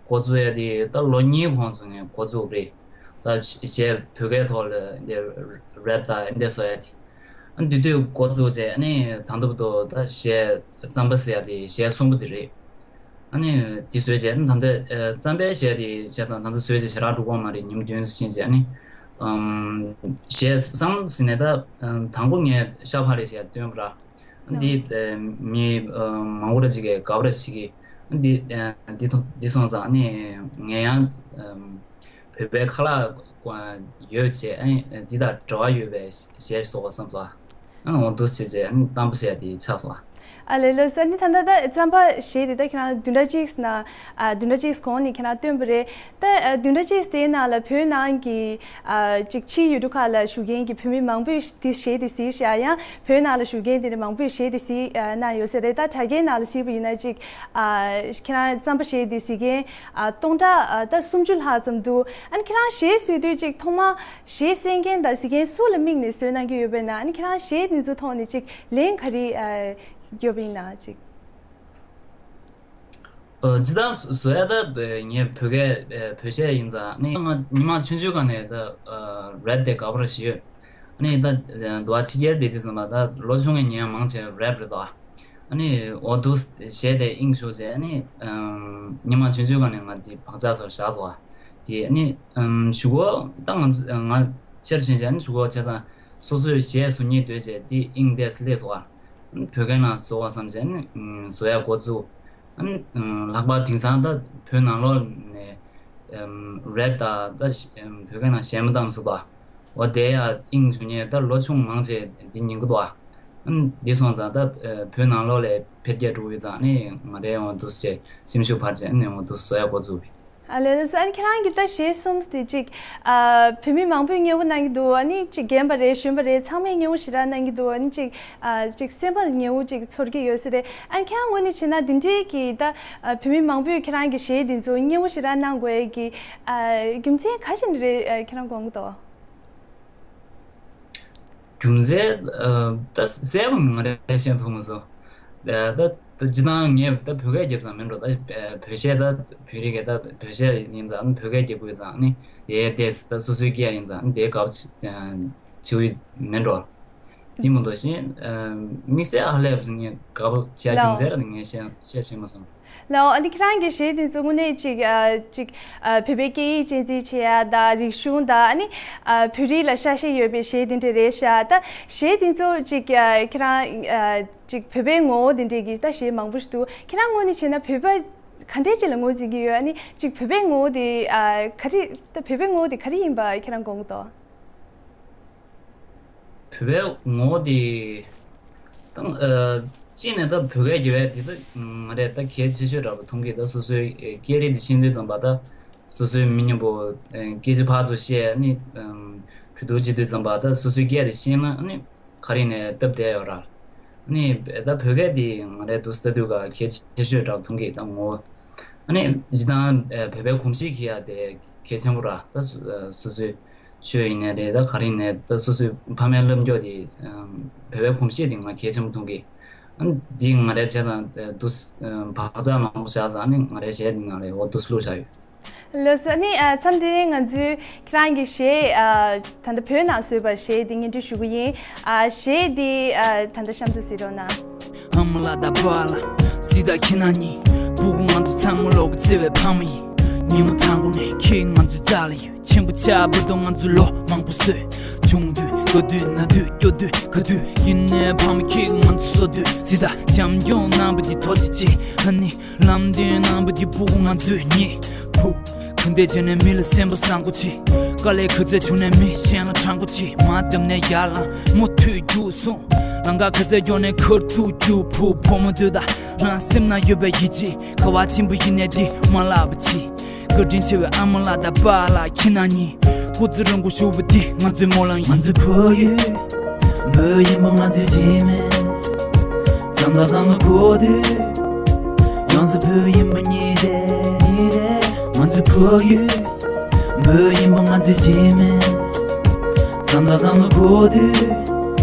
འགོ་བཙུགས་ཡ་དེ་ད་ལོ་གཉིས་གོང་ཙམ་ནས་འགོ་བཙུགས་པ་རེད། ད་གཞས་བོད་སྐད་ཐོག་ལ་འདི་རེབ་དང་འདི་བཟོ་ཡ་དེ། ཨ་དེ་དུས་འགོ་བཙུགས་རྗེས་ཨ་ནི་ད་ལྟ་བར་དུ་ད་གཞས་རྩམ་པ་ཟེར་ཡ་དེ་གཞས་གསུམ་པ་དེ་རེད། ཨ་ནི་དེ་བཟོས་རྗེས་ཨ་ནི་ད་ལྟ་ཨ་རྩམ་པའི་གཞས་དེ་བྱས་ཙང་ད་ལྟ་བཟོས་རྗེས་ཞེ་དྲག་འགྲོ་གི་ཡོད་མ་རེད། ཉིན་མོ་བདུན་ཙམ་ཕྱིན་རྗེས་ཨ་ནི་ཨམ་གཞས་བསམ་བློ་ཟིན་ནས་ད་ཨ་དང་པོ་ངས་ཤ་བག་ལེབ་ཟེར་ཡ་བཏོན་པ་ར། འདི་ཨ་མི་ཨ་མང་པོ་ར་ཅིག་གིས་དགའ་པོ་ར་ཅིག་གིས་འདི་ཨ་འདི་ཐོ་འདི་སོང་ཙང་ཨ་ནི་ངས་ཡང་ཨམ་བོད་པའི་ཁ་ལག་ཡོད་བྱས་ཨ་ནི་འདི་དང་འབྲེལ་བ་ཡོད་པའི་གཞས་བཟོ་དགོས་བསམ་སོང་། ཨ་ནི་འོ་འདུག་སེ་བྱས་ཨ་ནི་རྩམ་པ་ཟེར་ཡ་དེ་ཆགས་སོང་། ཨ་ལས་ལོས། ཨ་ནི་ད་ལྟ་ད་རྩམ་པ་གཞས་དེ་ད་ཁྱེད་རང་བདུན་ཕྲག་གཅིག་ན་ཨ་བདུན་ཕྲག་གཅིག་གོང་ནས་ཁྱེད་རང་བཏོན་པ་རེད། ད་ཨ་བདུན་ཕྲག་གཅིག་དེའི་ནང་ལ་བོད་ནང་གི་ཨ་ཅིག་ཕྱིའི་ཡུལ་གྲུ་ཁག་ལ་བཞུགས་མཁན་གྱི་བོད་མི་མང་པོས་འདི་གཞས་དེ་གཟིགས་ཤག་ཡང་བོད་ནང་ལ་བཞུགས་མཁན་དེ་འདྲ་མང་པོས་གཞས་དེ་གཟིགས་ཨ་གནང་ཡོད་ས་རེད། ད་དྲ་རྒྱའི་ནང་ལ་གཟིགས་པ་ཡིན་ན་ཅིག་ཨ་ཁྱེད་རང་རྩམ་པ་གཞས་དེ་གཟིགས་མཁན་ཨ་སྟོང་ཕྲག་ཨ་ད་སུམ་ཅུ་ལྷག་ཙམ་འདུག་ཨ་ནི་ཁྱེད་རང་གཞས་བཟོས་དུས་ཅིག་ཐོག་མ་གཞས་གསན་མཁན་དང་གཟིགས་མཁན་སུ་ལ་དམིགས་ནས་བཟོས་གནང་གི་ཡོད་པ་ཡིན་ན། ཨ་ནི་ཁྱེད་རང་གཞས་དེ་ཚོ་ཐོག་ནས་ཅིག་ལན་ག་རེ་ཨ་ཡོད་པ་ཡིན་ན་ཅིག་ཨ་སྤྱིར་བཏང་བཟོ་ཡ་ད་ངས་བོད་སྐད་བོད་གཞས་ཡིན་ཙང་ནི་ང་ཉི་མ་ཆུང་ཆུང་སྒང་ནས་ད་རེབ་དེ་དགའ་པོ་ར་ཞིག་ཡོད། ནི་ད་འདུག་བ་ཕྱི་རྒྱལ་དེ་དུས་ཙམ་པ་ད་ལོ་ཆུང་ངའི་ཉན་ཡ་མང་ཆེ་རེབ་རེད་དོ། ནི་འོ་འདུག་གཞས་དེ་དབྱིངས་ཞུགས་བྱས་ནི་ཉི་མ་ཆུང་ཆུང་སྒང་ནས་ང་དེ་བག་ཆགས་ཚོར་བཞག་སོང་བ། དེ་ནི་གཞུག་གུ་ད་ང་ང་ཕྱིར་ཕྱིན་བྱས་ནི་གཞུག་གུ་བྱས་ཙང་སོ་སོས་གཞས་བཟོ་སྙིང་འདོད་བྱས་དེ་དབྱིངས་དེ་སླེབས་སོང་བ། བོད་སྐད་ནང་བཟོ་བ་བསམ་བྱས་ནས་བཟོ་ཡ་འགོ་བཙུགས། ཨ་ནི་ལྷག་པར་དེང་སང་ད་བོད་ནང་ལོགས་ནས་རེབ་དང་ད་བོད་སྐད་ནང་གཞས་མ་བཏང་སུ་པ་འོ་དེ་ཡ་དབྱིངས་འཇུག་མཁན་ད་ལོ་ཆུང་མང་ཆེ་འདི་ཉན་གི་འདུག་ཨ་ནི་འདི་སོང་ཙང་ད་བོད་ནང་ལོགས་ལ་འཕེལ་རྒྱས་འགྲོ་གི་ཡོད་ཙང་ཨ་ནི་ང་རའི་འོ་འདུག་སེ་སེམས་ཤུགས་འཕར་བྱས་ཨ་ནི་འོ་འདུག་བཟོ་ཡ་འགོ་བཙུགས། ཨ་ལས་ལགས་སོ། ཨ་ནི་ཁྱེད་རང་གིས་ད་གཞས་གསུམ་དེ་ཅིག་ཨ་བོད་མི་མང་པོས་མཉེས་པོ་གནང་གི་འདུག་ཨ་ནི་ཅིག་རྒན་པ་རེད་གཞོན་པ་རེད་ཚང་མས་མཉེས་པོ་ཞེ་དྲག་གནང་གི་འདུག་ཨ་ནི་ཅིག་ཨ་ཅིག་སེམས་པ་ལ་མཉེས་པོ་ཅིག་ཚོར་གྱི་ཡོད་ས་རེད། ཨ་ནི་ཁྱེད་རང་ངོས་ནས་བྱས་ན་འདི་འདྲའི་གི་ད་ཨ་བོད་མི་མང་པོས་ཁྱེད་རང་གི་གཞས་འདི་ཚོ་མཉེས་པོ་ཞེ་དྲག་གནང་དགོས་ཀྱི་ཨ་རྒྱུ་མཚན་ག་ཞིག་རེད་ཨ་ཁྱེད་རང་དགོངས་ཀྱི་འདུག་རྒྱུ་མཚན་ཨ་ད་གསལ་པོ་ང་རས་བཤད་ཐུབ་མ་སོང་། ཨ་ད་ད་སྤྱིར་བཏང་ངས་ད་བོད་སྐད་རྒྱབ་ཙང་མིན་འགྲོ། ད་བོད་གཞས་ད་བོད་རིགས་ཀྱི་ད་བོད་གཞས་ཡིན་ཙང་བོད་སྐད་རྒྱབ་དགོས་ཙང་ནི་དེ་དེ་ད་སོ་སོའི་སྐད་ཡིན་ཙང་དེ་དགའ་པོ་བྱེད་ཀྱི་མིན་འགྲོ། དེ་མ་གཏོགས་གཞན་ཨ་དམིགས་བསལ་ཧ་ལས་པ་ངས་དགའ་པོ་བྱེད་རྒྱུ་མཚན་ར་ངས་བཤད་བཤད་བྱེད་མ་སོང་། ལའོ། ཨ་ནི་ཁྱེད་རང་གི་གཞས་དེ་ཚོ་དངོས་གནས་ཅིག་ཨ་ཅིག་ཨ་བོད་པའི་སྐད་ཡིག་གཅེས་འཛིན་བྱེད་ཡ་དང་རིག་གཞུང་དང་ཨ་ནི་ཨ་བོད་རིགས་ལ་ཤ་ཞེན་ཡོད་པའི་གཞས་དེ་འདྲ་རེད་ཤག་ད་གཞས་དེ་ཚོ་ཅིག་ཨ་ཁྱེད་རང་ཨ་ཅིག་བོད་པའི་ངོ་བོ་དེ་འདྲས་ཀྱི་ད་གཞས་མང་པོ་ཞིག་འདུག་ཁྱེད་རང་ངོས་ནས་བྱས་ན་བོད་པ་ག་འདྲས་ཅིག་ལ་ངོས་འཛིན་གྱི་ཡོད། ཨ་ནི་ཅིག་བོད་པའི་ངོ་བོ་དེ་ཨ་ག་རེ་ད་བོད་པའི་ངོ་བོ་དེ་ག་རེ་ཡིན་པ་ཁྱེད་རང་དགོངས་ཀྱི་འདུག་བོད་པའི་ངོ་བོ་དེ་ད་ཨ་ གཅིག་ནས་ད་བོད་སྐད་རྒྱབ་ཡ་དེ་ད་ང་རས་ད་གལ་ཆེ་ཤོས་འདྲ་པོ་མཐོང་གི། ད་སོ་སོའི་སྐད་རིགས་དེ་ཤེས་དུས་ཙམ་པ་ད་སོ་སོའི་མི་མཉམ་པོ་སྐད་ཆ་ཕར་ཚུར་བཤད་ནི་གྲོས་བསྡུར་བྱེད་དུས་ཙམ་པ་ད་སོ་སོའི་སྐད་དེ་ཤེས་ན་ནི་ག་རེ་ནས་སྟབས་བདེ་ཡོད་ར། ནི་ད་བོད་སྐད་དེ་ང་རས་འདུག་སེ་ལྟ་དུས་ག་གལ་ཆེ་ཤོས་འདྲ་པོ་མཐོང་གི། ད་ངོ་ཨ་ནི་སྤྱིར་བཏང་བོད་པའི་གོམས་གཤིས་འཁྱེར་ཡ་དེ་གལ་ཆེན་པོ་ར། ད་སོ་སོའི་ཆོས་ཡིན་ནའི་རེད། ད་ག་རེ་ཡིན་ནའི་ད་སོ་སོའི་ཕ་མའི་ལབ་རྒྱུ་དེ་བོད་པའི་གོམས་གཤིས་དེ་ང་གལ་ཆེན་པོ་མཐོང་གི། ཨ་ནི་འདི་ང་རས་བྱས་ཙང་འདུག་བག་ཆགས་མང་པོ་བཞག་ཙང་ཨ་ནི་ང་རས་གཞས་འདི་ནང་ལ་འོ་འདུག་སེ་བླུགས་བཞག་ཡོད། ལགས་སོ། ཨ་ནི་མཚམས་འདི་ང་ཚོའི་ཁྱེད་རང་གི་གཞས་ད་ལྟ་བོད་ནང་བཟོས་པ་གཞས་འདི་སྙན་སྒྲོན་ཞུ་གི་ཡིན། གཞས་འདི་ད་ལྟ་གཤམ་དུ་གཟིགས་རོགས་གནང་། ཨ་མ་ལགས་དང་པཱ་ལགས། སྲིད་དང་ཁྱེད་རྣམ་གཉིས། སྤུ་གུ་ང་ཚོ་ཚང་མ་བློ་གི་བརྩེ་བའི་ཕ་མ་ཡིན། ཉིན་མོ་ཐང་གོ་ནས་ཁྱེད་ང་ཚོའི་རྩ་ལ་ཡོད། ཆེན་པོ་ཆགས་བར་དུ་ང་ཚོས་ལོ་མང་པོ་བཟོས། ཆུང་དུས་དགའ་དུས་ན་དུས་སྐྱོ་དུས་དགའ་དུས་ཡིན་ནའི་ཕ་མ་ཁྱེད་ང་ཚོ་གསོ་དུས་སྲིད་དང་བྱམས་སྐྱོང་གནང་བ་འདི་ཐུགས་རྗེ་ཆེ། ཨ་ནི་ལམ་སྟོན་གནང་བ་འདི་སྤུ་གུ་ང་ཚོས་ཉེས། ཕུ། ག་འདྲས་བྱས་ནས་མི་ལ་སེམས་པ་བཟང་པོ་བྱེད། དཀའ་ལས་ག་ཚད་བྱུང་ནས་མི་གཞན་ལ་དྲང་པོ་བྱེད། མ་བསྡམས་ནས་ཡར་ལངས་མུ་མཐུད་རྒྱུགས་སོང་། ལམ་ཁ་ག་ཚད་མགྱོགས་ནས་ཁ་ཐུག་རྒྱུགས་ཕུ། བུ་མོ་འདི་དག་རང་སེམས་ན་ཡོད་པའི་ཡིད་ཆེས། ག་བ་ཆེན་པོ་ཡིན་ནས་འདི་མ་བརླག་པ་བྱེད། བཀའ་དྲིན་ཆེ་བའི་ཨ་མ་ལགས་དང་པཱ་ལགས་ཁྱེད་རྣམ་གཉིས། སྐུ་ཚེ་རིང་པོ་བཞུགས་པ་འདི་ང་ཚོའི་སྨོན་ལམ་ཡིན། ང་ཚོའི་ཕ་ཡུལ་བོད་ཡིན་པ་ང་ཚོའི་རྗེས་མིན། བྱམས་དང་བཟང་མོ་གོ་དུས། ཡོངས་སུ་བོད་ཡིན་པ་ཉིད་དེ། ང་ཚོའི་ཕ་ཡུལ་བོད་ཡིན་པ་ང་ཚོའི་རྗེས་མིན། བྱམས་དང་བཟང་མོ་གོ་དུས།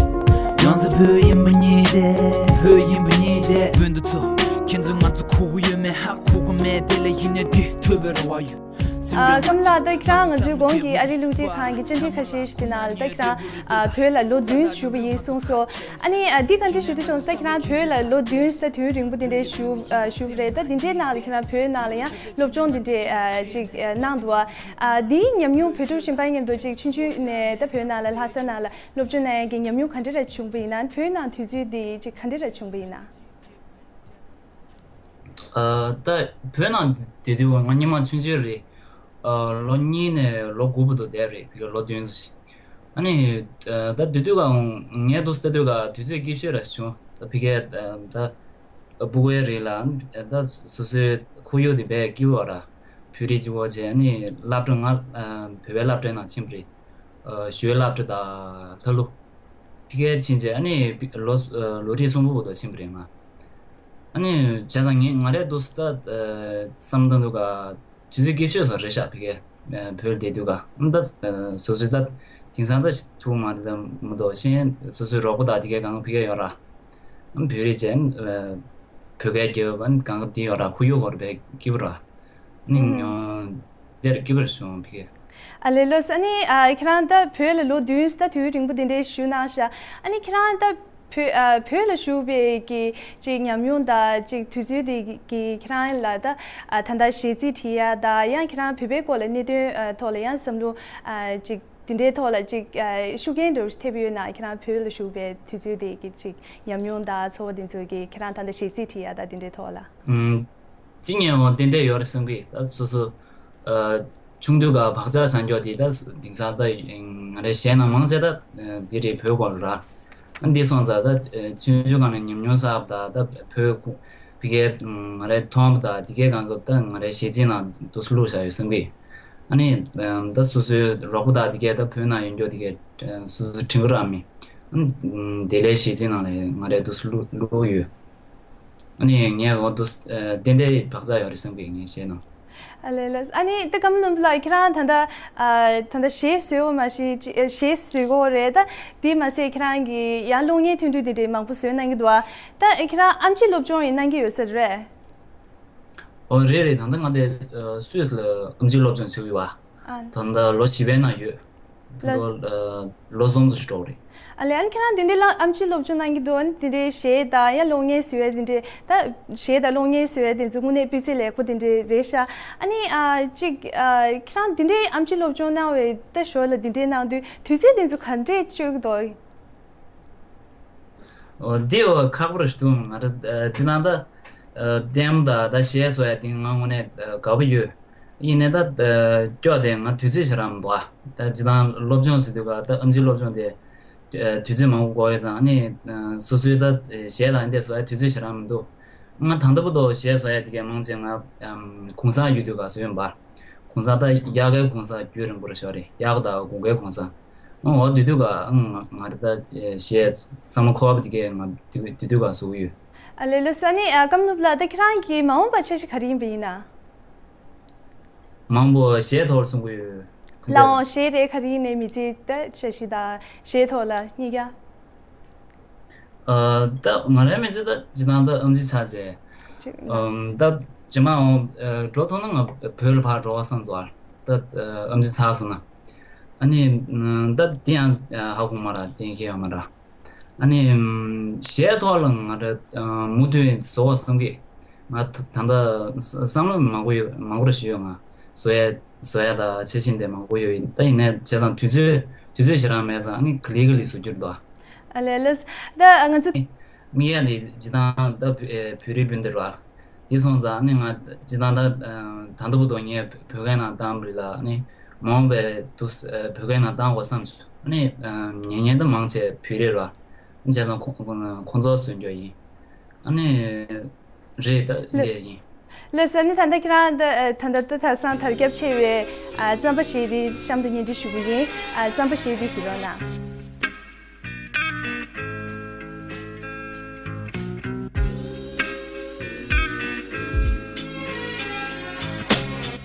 ཡོངས་སུ་བོད་ཡིན་པ་ཉིད་དེ། བོད་ཡིན་པ་ཉིད་དེ། བོད་འདི་ཚོ་ཁྱེད་ཚོས་ང་ཚོ་ཁུག་གི་ཡོད་མེད་ཧ་གོ་གི་མེད། དེ་ལས་ཡིན་ནའི་འདི་ཐུབ་པའི་རེ་བ་ཡོད། ཨ། ཀམ་ལགས། ད་ཁྱེད་རང་ང་ཚོའི་གོང་གི་ཨ་རིའི་རླུང་འཕྲིན་ཁང་གི་བཅར་འདྲི་ཁ་ཤས་ཤིག་དེ་ནང་ལ་ད་ཁྱེད་རང་ཨ་བོད་ལ་ལོ་བདུན་བཞུགས་པ་ཡིན་གསུངས་སོང་། ཨ་ནི་ཨ་འདི་བཀའ་འདྲི་ཞུ་འདོད་བྱུང་། ད་ཁྱེད་རང་བོད་ལ་ལོ་བདུན་ཙམ་དུས་རིང་པོ་དེ་འདྲའི་བཞུགས་ཨ་བཞུགས་པ་རེད། ད་དེ་འདྲའི་ནང་ལ་ཁྱེད་རང་བོད་ནང་ལ་ཡང་སློབ་སྦྱོང་དེ་འདྲའི་ཨ་ཅིག་ཨ་གནང་འདུག་ཨ། ཨ་འདིའི་ཉམས་མྱོང་བོད་ཕྲུག་གཞན་པ་མཉམ་དུ་ཅིག་ཆུང་ཆུང་ནས་ད་བོད་ནང་ལ་ལྷ་ས་ནང་ལ་སློབ་སྦྱོང་གནང་ཡག་གི་ཉམས་མྱོང་ག་འདྲ་ར་བྱུང་པ་ཡིན་ན། བོད་ནང་དུས་ཚོད་དེ་ཅིག་ག་འདྲ་ར་བྱུང་པ་ཡིན་ན། ཨ། ད་བོད་ནང་བསྡད་དུས་ང་སྔོན་མ་ཆུང་ཆུང་རེད། ཨ། ལོ་གཉིས་ནས་ལོ་དགུ་བར་དུ་བསྡད་རེད། ཕ་གིར་ལོ་བདུན་ཙམ་ཞིག་ཨ་ནི་ཨ་ད་དེ་དུས་ཀ་ངས་འདུག་སེ་ལྟ་དུས་ཀ་དུས་ཚོད་སྐྱིད་ཤོས་ར་བྱུང་། ད་ཕ་གིར་ཨ་ད་སྤུ་གུའི་རིགས་ལ་ད་སོ་སོའི་ཁོར་ཡུག་དེ་དཔེ་སྐྱིད་པོ་ར། བོད་རིགས་གཅིག་པོ་བྱས། ཨ་ནི་སློབ་གྲྭ་ང་ཨ་བོད་པའི་སློབ་གྲྭའི་ནང་ཕྱིན་པ་རེད། ཨ་ཞོལ་སློབ་གྲྭ་དང་ལྷ་ཀླུ། ཕ་གིར་ཕྱིན་རྗེས་ཨ་ནི་ལོ་ལོ་རེ་གསུམ་པོ་བར་དུ་ཕྱིན་པ་རེད་ང་། ཨ་ནི་བྱས་ཙང་ངས་ང་རས་འདུག་སེ་ད་བསམ་བཏང་དུས་ཀ་དུས་ཚོད་སྐྱིད་ཤོས་སུ་རེད་ཤག་ཕ་གིར་བོད་བསྡད་དུས་ཀ་ཨ་ད་སོ་སོའི་ད་དེང་སང་ད་ཐུག་མ་རེད། ད་མི་འདུག་གཞན་སོ་སོའི་རོགས་པ་དང་དེ་གའི་སྒང་ཕ་གིར་ཡོད་ར། ཨ་བོད་རིགས་བྱས་བོད་སྐད་རྒྱབ། ཨ་ནི་སྒང་ག་དེ་ཡོད་ར། ཁོར་ཡུག་སྐོར་དཔེ་སྐྱིད་པོ་ར། ནི་ཨ་དེར་སྐྱིད་པོ་བྱུང་ཕ་གིར། ཨ་ལས། ལགས་སོ། ཨ་ནི་ཨ་ཁྱེད་རང་ད་བོད་ལ་ལོ་བདུན་ཙམ་ད་དུས་རིང་པོ་དེ་འདྲའི་བཞུགས་གནང་ཤག་ཨ་ནི་ཁྱེད་རང་ད་བོད་ཨ་བོད་ལ་བཞུགས་པའི་གི་ཅིག་ཉམས་མྱོང་དང་ཅིག་དུས་ཚོད་དེ་གི་ཁྱེད་རང་ལ་ད་ཨ་ད་ལྟ་གཞས་ཚིག་བྲིས་ཡ་དང་། ཡང་ཁྱེད་རང་བོད་པའི་སྐོར་ལ་གནད་དོན་ཨ་ཐོག་ལ་ཡང་བསམ་བློ་ཨ་ཅིག་དེ་འདྲའི་ཐོག་ལ་ཅིག་ཨ་ཤུགས་རྐྱེན་འདྲ་བོ་ཞིག་ཐེབས་ཡོད་ན། ཁྱེད་རང་བོད་ལ་བཞུགས་པའི་དུས་ཚོད་དེ་གི་ཅིག་ཉམས་མྱོང་དང་ཚོར་བ་དེ་ཚོ་གི་ཁྱེད་རང་ད་ལྟ་གཞས་ཚིག་བྲིས་ཡ་དང་དེ་འདྲའི་ཐོག་ལ། ཨུམ། ཅི་ཉན་འོང་ཏན་ཏན་ཡོད་རེད་བསམ་གི། ད་སོ་སོ་ཨ་ཆུང་དུས་ཀ་བག་ཆགས་བཟང་སྐྱོ་དེ་ད་དེང་སང་ད་ང་རའི་གཞས་ནང་མང་ཆེ་ད་འདི་རེད། བོད་སྐོར་ར། ཨ་འདི་སོང་ཙང་ད་ཆུང་ཆུང་སྒང་ནས་ཉམས་མྱོང་བསགས་པ་དང་། ད་བོད་ཁུ་བི་གའི་ང་རའི་མཐོང་བ་དང་དེ་གའི་སྒང་ག་ད་ང་རའི་གཞས་ཚིག་ནང་འདུག་སེ་བླུགས་བཞག་ཡོད་བསམ་གི། ཨ་ནི་ད་སོ་སོའི་རོགས་པ་དང་དེ་གའི་ད་བོད་ནང་ཡོད་མཁན་དེ་གའི་སོ་སོ་དྲན་གི་རག་མི། ཨ་དེ་ལས་གཞས་ཚིག་ནང་ལ་ང་རའི་འདུག་སེ་བླུགས་བླུགས་ཡོད། ཨ་ནི་ངས་འོ་འདུག་ཏན་ཏན་བག་ཆགས་ཡོད་རེད་བསམ་གི། ངས་གཞས་ནང་། ཨ་ལས་ལགས། ཨ་ནི་ད་ཀརྨ་ལྷུན་པོ་ལགས། ཁྱེད་རང་ད་ལྟ་ཨ་ད་ལྟ་གཞས་བཟོས་པ་མ་གཞི་ཅི་ཨ་གཞས་བཟོས་གོ་རེད། ད་དེ་མ་ཟད་ཁྱེད་རང་གིས་ཡང་གློག་བརྙན་ཐུང་ཐུང་དེ་འདྲའི་མང་པོ་བཟོས་གནང་གི་འདུག་ཨ། ད་ཁྱེད་རང་ཨེམ་ཆི་སློབ་སྦྱོང་ཡང་གནང་གི་ཡོད་ས་རེད། ཨོ་རེད་རེད། ད་ལྟ་ང་དེ་ཨ་སུད་སི་ལ་ཨེམ་ཆི་སློབ་སྦྱོང་བྱེད་ཀྱི་ཡོད་པ། ཨ། ད་ལྟ་ལོ་བཞི་པའི་ནང་ཡོད། ལོ་ལོ་ཨ་ལོ་གསུམ་ཙམ་ཞིག་འགྲོ་གི་རེད། ཨ་ལས། ཨ་ནི་ཁྱེད་རང་དེ་འདྲའི་ལ་ཨེམ་ཆི་སློབ་སྦྱོང་གནང་གི་འདུག་ཨ་ནི་དེ་འདྲའི་གཞས་དང་ཡང་གློག་བརྙན་བཟོ་ཡ་དེ་འདྲའི། ད་གཞས་དང་གློག་བརྙན་བཟོ་ཡ་དེ་ཚོ་དངོས་གནས་སྤུས་ཚད་ལེགས་པོ་དེ་འདྲའི་རེད་ཤག་ཨ་ནི་ཨ་ཅིག་ཨ་ཁྱེད་རང་དེ་འདྲའི་ཨེམ་ཆི་སློབ་སྦྱོང་གནང་བའི་ད་ཞོར་ལ་དེ་འདྲའི་གནང་དུས་དུས་ཚོད་དེ་ཚོ་ག་འདྲས་སྤྱོད་ཀྱི་འདུག་ཨོ་འདི་འོ་ཁག་པོ་རེད་འདུག་ང་རང་ཨ་སྤྱིར་བཏང་ད་ཨ་ལྟད་མོ་དང་ད་གཞས་བཟོ་ཡ་དེ་ང་དངོས་གནས་ཨ་དགའ་པོ་ཡོད། ཡིན་ནའི་ད་ཨ་སྐྱོ་དེ་ང་དུས་ཚོད་ཞེ་དྲག་མི་འདུག་ཨ། ད་སྤྱིར་བཏང་སློབ་སྦྱོང་ཟེར་དུས་ཀ་ད་ཨེམ་ཆི་སློབ་སྦྱོང་དེ་ ཨ་དུས་ཚོད་མང་པོ་འགོར་ཡོད་ཙང་ཨ་ནི་ཨ་སོ་སོའི་ད་གཞས་དང་འདི་བཟོ་ཡ་དུས་ཚོད་ཞེ་དྲག་མི་འདུག་ང་ད་ལྟ་བར་དུ་གཞས་བཟོ་ཡ་དེ་གའི་མང་ཆེ་ང་ཨམ་གུང་སེང་ཡོད་དུས་ག་བཟོས་ཡོད་པ། གུང་སེང་ད་དབྱར་ཁའི་གུང་སེང་རྒྱུན་རིང་པོ་རེ་ཞོག་རེད། དབྱར་ཁ་དང་དགུན་ཁའི་གུང་སེང་། ཨང་འོ་དེ་དུས་ག་ཨང་ང་ང་རེ་ད་གཞས་བསམ་བློ་འཁོར་བ་དེ་གའི་ང་དེ་དེ་དུས་ག་བཟོ་གི་ཡོད། ཨ་ལེ་ལེ་ས་ནི་ཨ་ཀམ་ནུབ་ལ་ད་ཁྱེད་རང་གི་མ་འོངས་པ་འཆར་གཞི་ག་རེ་ཡིན་པ་ཡིན་ན། མང་པོ་གཞས་ཐོག་ལ་གསུང་གི་ཡོད། ལགས་འོང་། གཞས་རེད། ག་རེ་ཡིན་ནའི་མི་ཚེ་ད་འཆར་གཞི་དང་གཞས་ཐོག་ལ་གཉིས་ཀ། ཨ་ད་ང་རའི་མི་ཚེ་ད་ཇི་ལྟར་ད་ཨམ་ཆི་ཆགས་རྗེས། ཅིག་ཨམ་ད་ཇི་མ་འོང་ཨ་འགྲོ་ཐུབ་ན་ང་བོད་ལ་ཕར་འགྲོ་བ་བསམ་སོང་། ད་ཨམ་ཆི་ཆགས་སོང་ན། ཨ་ནི་ད་དེ་ཡང་ཧ་གོ་མ་ར་གཏན་འཁེལ་ཡོད་མ་ར། ཨ་ནི་གཞས་ཐོག་ལ་ང་ར་མུ་མཐུད་བཟོ་བ་བསམ་གི། ང་ད་ད་ལྟ་བསམ་བློ་མང་པོ་ཡོད། མང་པོ་རེ་ཞིག་ཡོད། ང་བཟོ་ཡ་བཟོ་ཡ་ད་ཆེ་ཆེན་དེ་མང་པོ་ཡོད། ད་ཡིན་ནའི་བྱས་ཙང་དུས་ཚོད་དུས་ཚོད་ཞེ་དྲག་མེད་ཙང་ཨ་ནི་ག་ལེ་ག་ལེ་བཟོ་རྒྱུ་རེད་དོ། ཨ་ལེ་ལེ། ད་ང་ཚོ་དམིགས་ཡ་དེ་སྤྱིར་བཏང་ད་བོད་ཨེ་བོད་རིགས་སྤུན་ཟླ་རེད་བ། དེ་སོང་ཙང་ཨ་ནི་ང་སྤྱིར་བཏང་ད་ད་ལྟ་བར་དུ་ངས་བོད་སྐད་ནང་བཏང་བ་རེད་ལ། ཨ་ནི་མ་འོངས་པའི་དུས་བོད་སྐད་ནང་བཏང་དགོས་བསམ་བྱུང་། ཨ་ནི་ཉན་མཁན་ད་མང་ཆེ་བོད་རིགས་རེད་བ། བྱས་ཙང་ཁོ་ཁོ་ཁོང་ཚོ་བཟོ་རྒྱུ་ཡིན། ཨ་ནི། རེད་ད་ལེ། ལས་ཡིན། ལགས་སོ། ནི་ད་ལྟ་ཁྱེད་རང་ད་ད་ལྟ་ད་དེང་སང་དར་ཁྱབ་ཆེ་བའི་ཨ་རྩམ་པ་གཞས་དེ་གཤམ་དུ་སྙན་སྒྲོན་ཞུ་གི་ཡིན། ཨ་རྩམ་པ་གཞས་དེ་གཟིགས་རོགས་གནང་།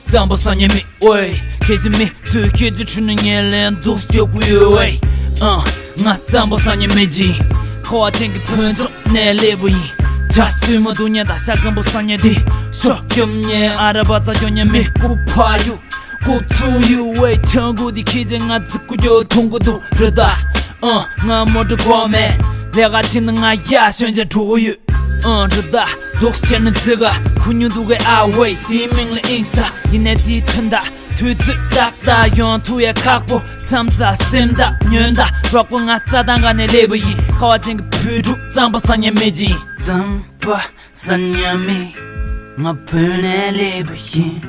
རྩམ་པ་སང་ཉལ་མི་ཨོའི། ཁྱེད་ཀྱི་མི་ཚོས་ཁྱེད་ཀྱི་ཁྲོད་ནས་ངའི་ལན་འདུག་སྐྱོ་གུ་ཡོད་ཨོའི། ཨ། ང་རྩམ་པ་སང་ཉལ་མི་ཅིག་ཁ་བ་ཅན་གྱི་བོད་ལྗོངས་ནས་སླེབས་པ་ཡིན། ཇ་སུས་མ་འདུག་ཉལ་ད་ཤ་སྐམ་པོ་སང་ཉལ་འདི། ཤོ་སྐྱོམ་ཉལ་ཨ་ར་བ་ཙ་སྐྱོ་ཉལ་མི་ཀུ་ཕ་ཡུ། ཀུ་ཚུ་ཡུ་ཝེ་ཆང་གུ་འདི་ཁྱེད་ཀྱི་ང་ཙི་ཀུ་ཀྱོ་ཐུང་གུ་འདུག་རི་ད། ཨ། ང་མོ་ཊ་གོ་མེད། ལས་ཀ་ཕྱིན་ན་ང་ཡ་ཤོན་ཆ་གྲུ་གུ་ཡོད། ཨང་རི་ད། དུག་སེར་ནི་ཙི་ག་ཁུ་ཉུ་འདུག་གི་ཨ་ཝེ། དེའི་མིང་ལ་ཨིང་ས། ཡིན་ནའི་དེའི་ཐུན་ད། དུས་ཚོད་ཏག་ཏག་ཡོང་ཐུབ་ཡ་ཁག་པོ། མཚམས་ས་སེམས་ད་ཉོན་ད་རོགས་པོ། ང་རྩ་དང་ག་ནས་སླེབས་པ་ཡིན། ཁ་བ་ཅན་གྱི་བོད་ཕྲུག་རྩམ་པ་སང་ཉལ་མི་ཅིག་རྩམ་པ་སང་ཉལ་མི། ང་བོད་ནས་སླེབས་པ་ཡིན།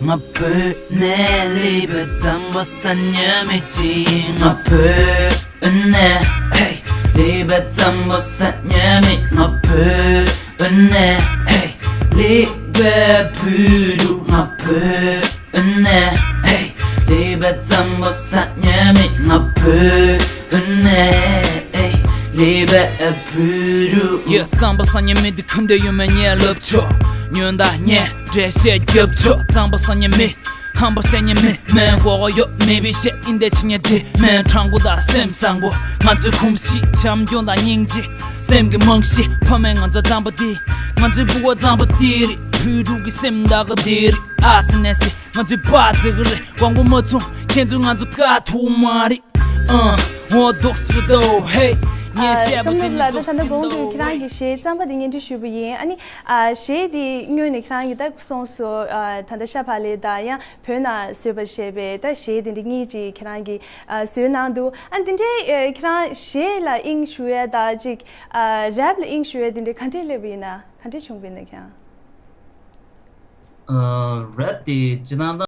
ང་བོད་ནས་སླེབས་པའི་རྩམ་པ་སང་ཉལ་མི་ཅིག་ང་བོད་ནས་ཧེ། སླེབས་པའི་རྩམ་པ་སང་ཉལ་མི། ང་བོད་ནས་ཧེ། སླེབས་པའི་བོད་ཕྲུག་ང་བོད་ནས་ཧེ། སླེབས་པའི་རྩམ་པ་སང་ཉལ་མི། ང་བོད་ནས་ཧེ། སླེབས་པའི་བོད་ཕྲུག་ཡ་རྩམ་པ་སང་ཉལ་མི་འདི་ཁུན་ཏེ་ཡོད་མེད་ངས་ལབ་ཆོག་ཉོན་ད་ཉན་འགྲེལ་བཤད་རྒྱབ་ཆོག་རྩམ་པ་སང་ཉལ་མི། ཧམ་པ་སང་ཉལ་མི། མེད་མགོ་གོ་ཡོད་མེད་པའི་བཤད་ཨིན་དེ་ཆི་ཉལ་དེ་མེད་དྲང་པོ་ད་སེམས་བཟང་པོ། ང་ཚོའི་གོམས་གཤིས་བྱམས་སྐྱོང་དང་སྙིང་རྗེ། སེམས་ཀྱི་རྨང་གཞི་ཕ་མེས་ང་ཚོ་རྩམ་པ་དེ། ང་ཚོའི་བུ་བ་རྩམ་པ་དེ་རེད། བོད་ཕྲུག་གི་སེམས་ད་ག་དེ་རེད། ཨ་སི་ནེ་སི་ང་ཚོའི་པ་ཙི་གི་རེད། དབང་པོ་མ་ཚོང་ཁྱེད་ཚོས་ང་ཚོ་དཀའ་ཐུབ་མ་རེད། ཨ། འོ་དོག་སི་རེད་དོ་ཧེ། ངས་བཤད་པ་དེ་ནི་དོག་སི་རེད་དོ་ཧེ། ཀམ་ནུབ་ལགས་ད་ད་ལྟ་གོང་གི་ཁྱེད་རང་གི་གཞས་རྩམ་པ་དེ་སྙན་སྒྲོན་ཞུས་པ་ཡིན། ཨ་ནི་ཨ་གཞས་དེ་སྔོན་ནས་ཁྱེད་རང་གིས་ད་གསུངས་སོང་། ཨ་ད་ལྟ་ཤ་བག་ལེབ་དང་ཡང་བོད་ནང་བཟོས་པ་བྱས་པའི་ད་གཞས་དེ་འདྲ་གཉིས་ཅིག་ཁྱེད་རང་གིས་ཨ་བཟོས་གནང་འདུག་ཨ་འདི་འདྲའི་ཨ་ཁྱེད་རང་གཞས་ལ་དབྱིངས་ཞུགས་ཡ་ད་ཅིག་ཨ་རེབ་ལ་དབྱིངས་ཞུགས་ཡ་དེ་འདྲའི་ག་འདྲས་སླེབས་པ་ཡིན་ན། ག་འདྲས་བྱུང་བ་ཡིན་ན་ཁྱེད་རང་། ཨ་རེབ་དེ་སྤྱིར་བཏང་ད།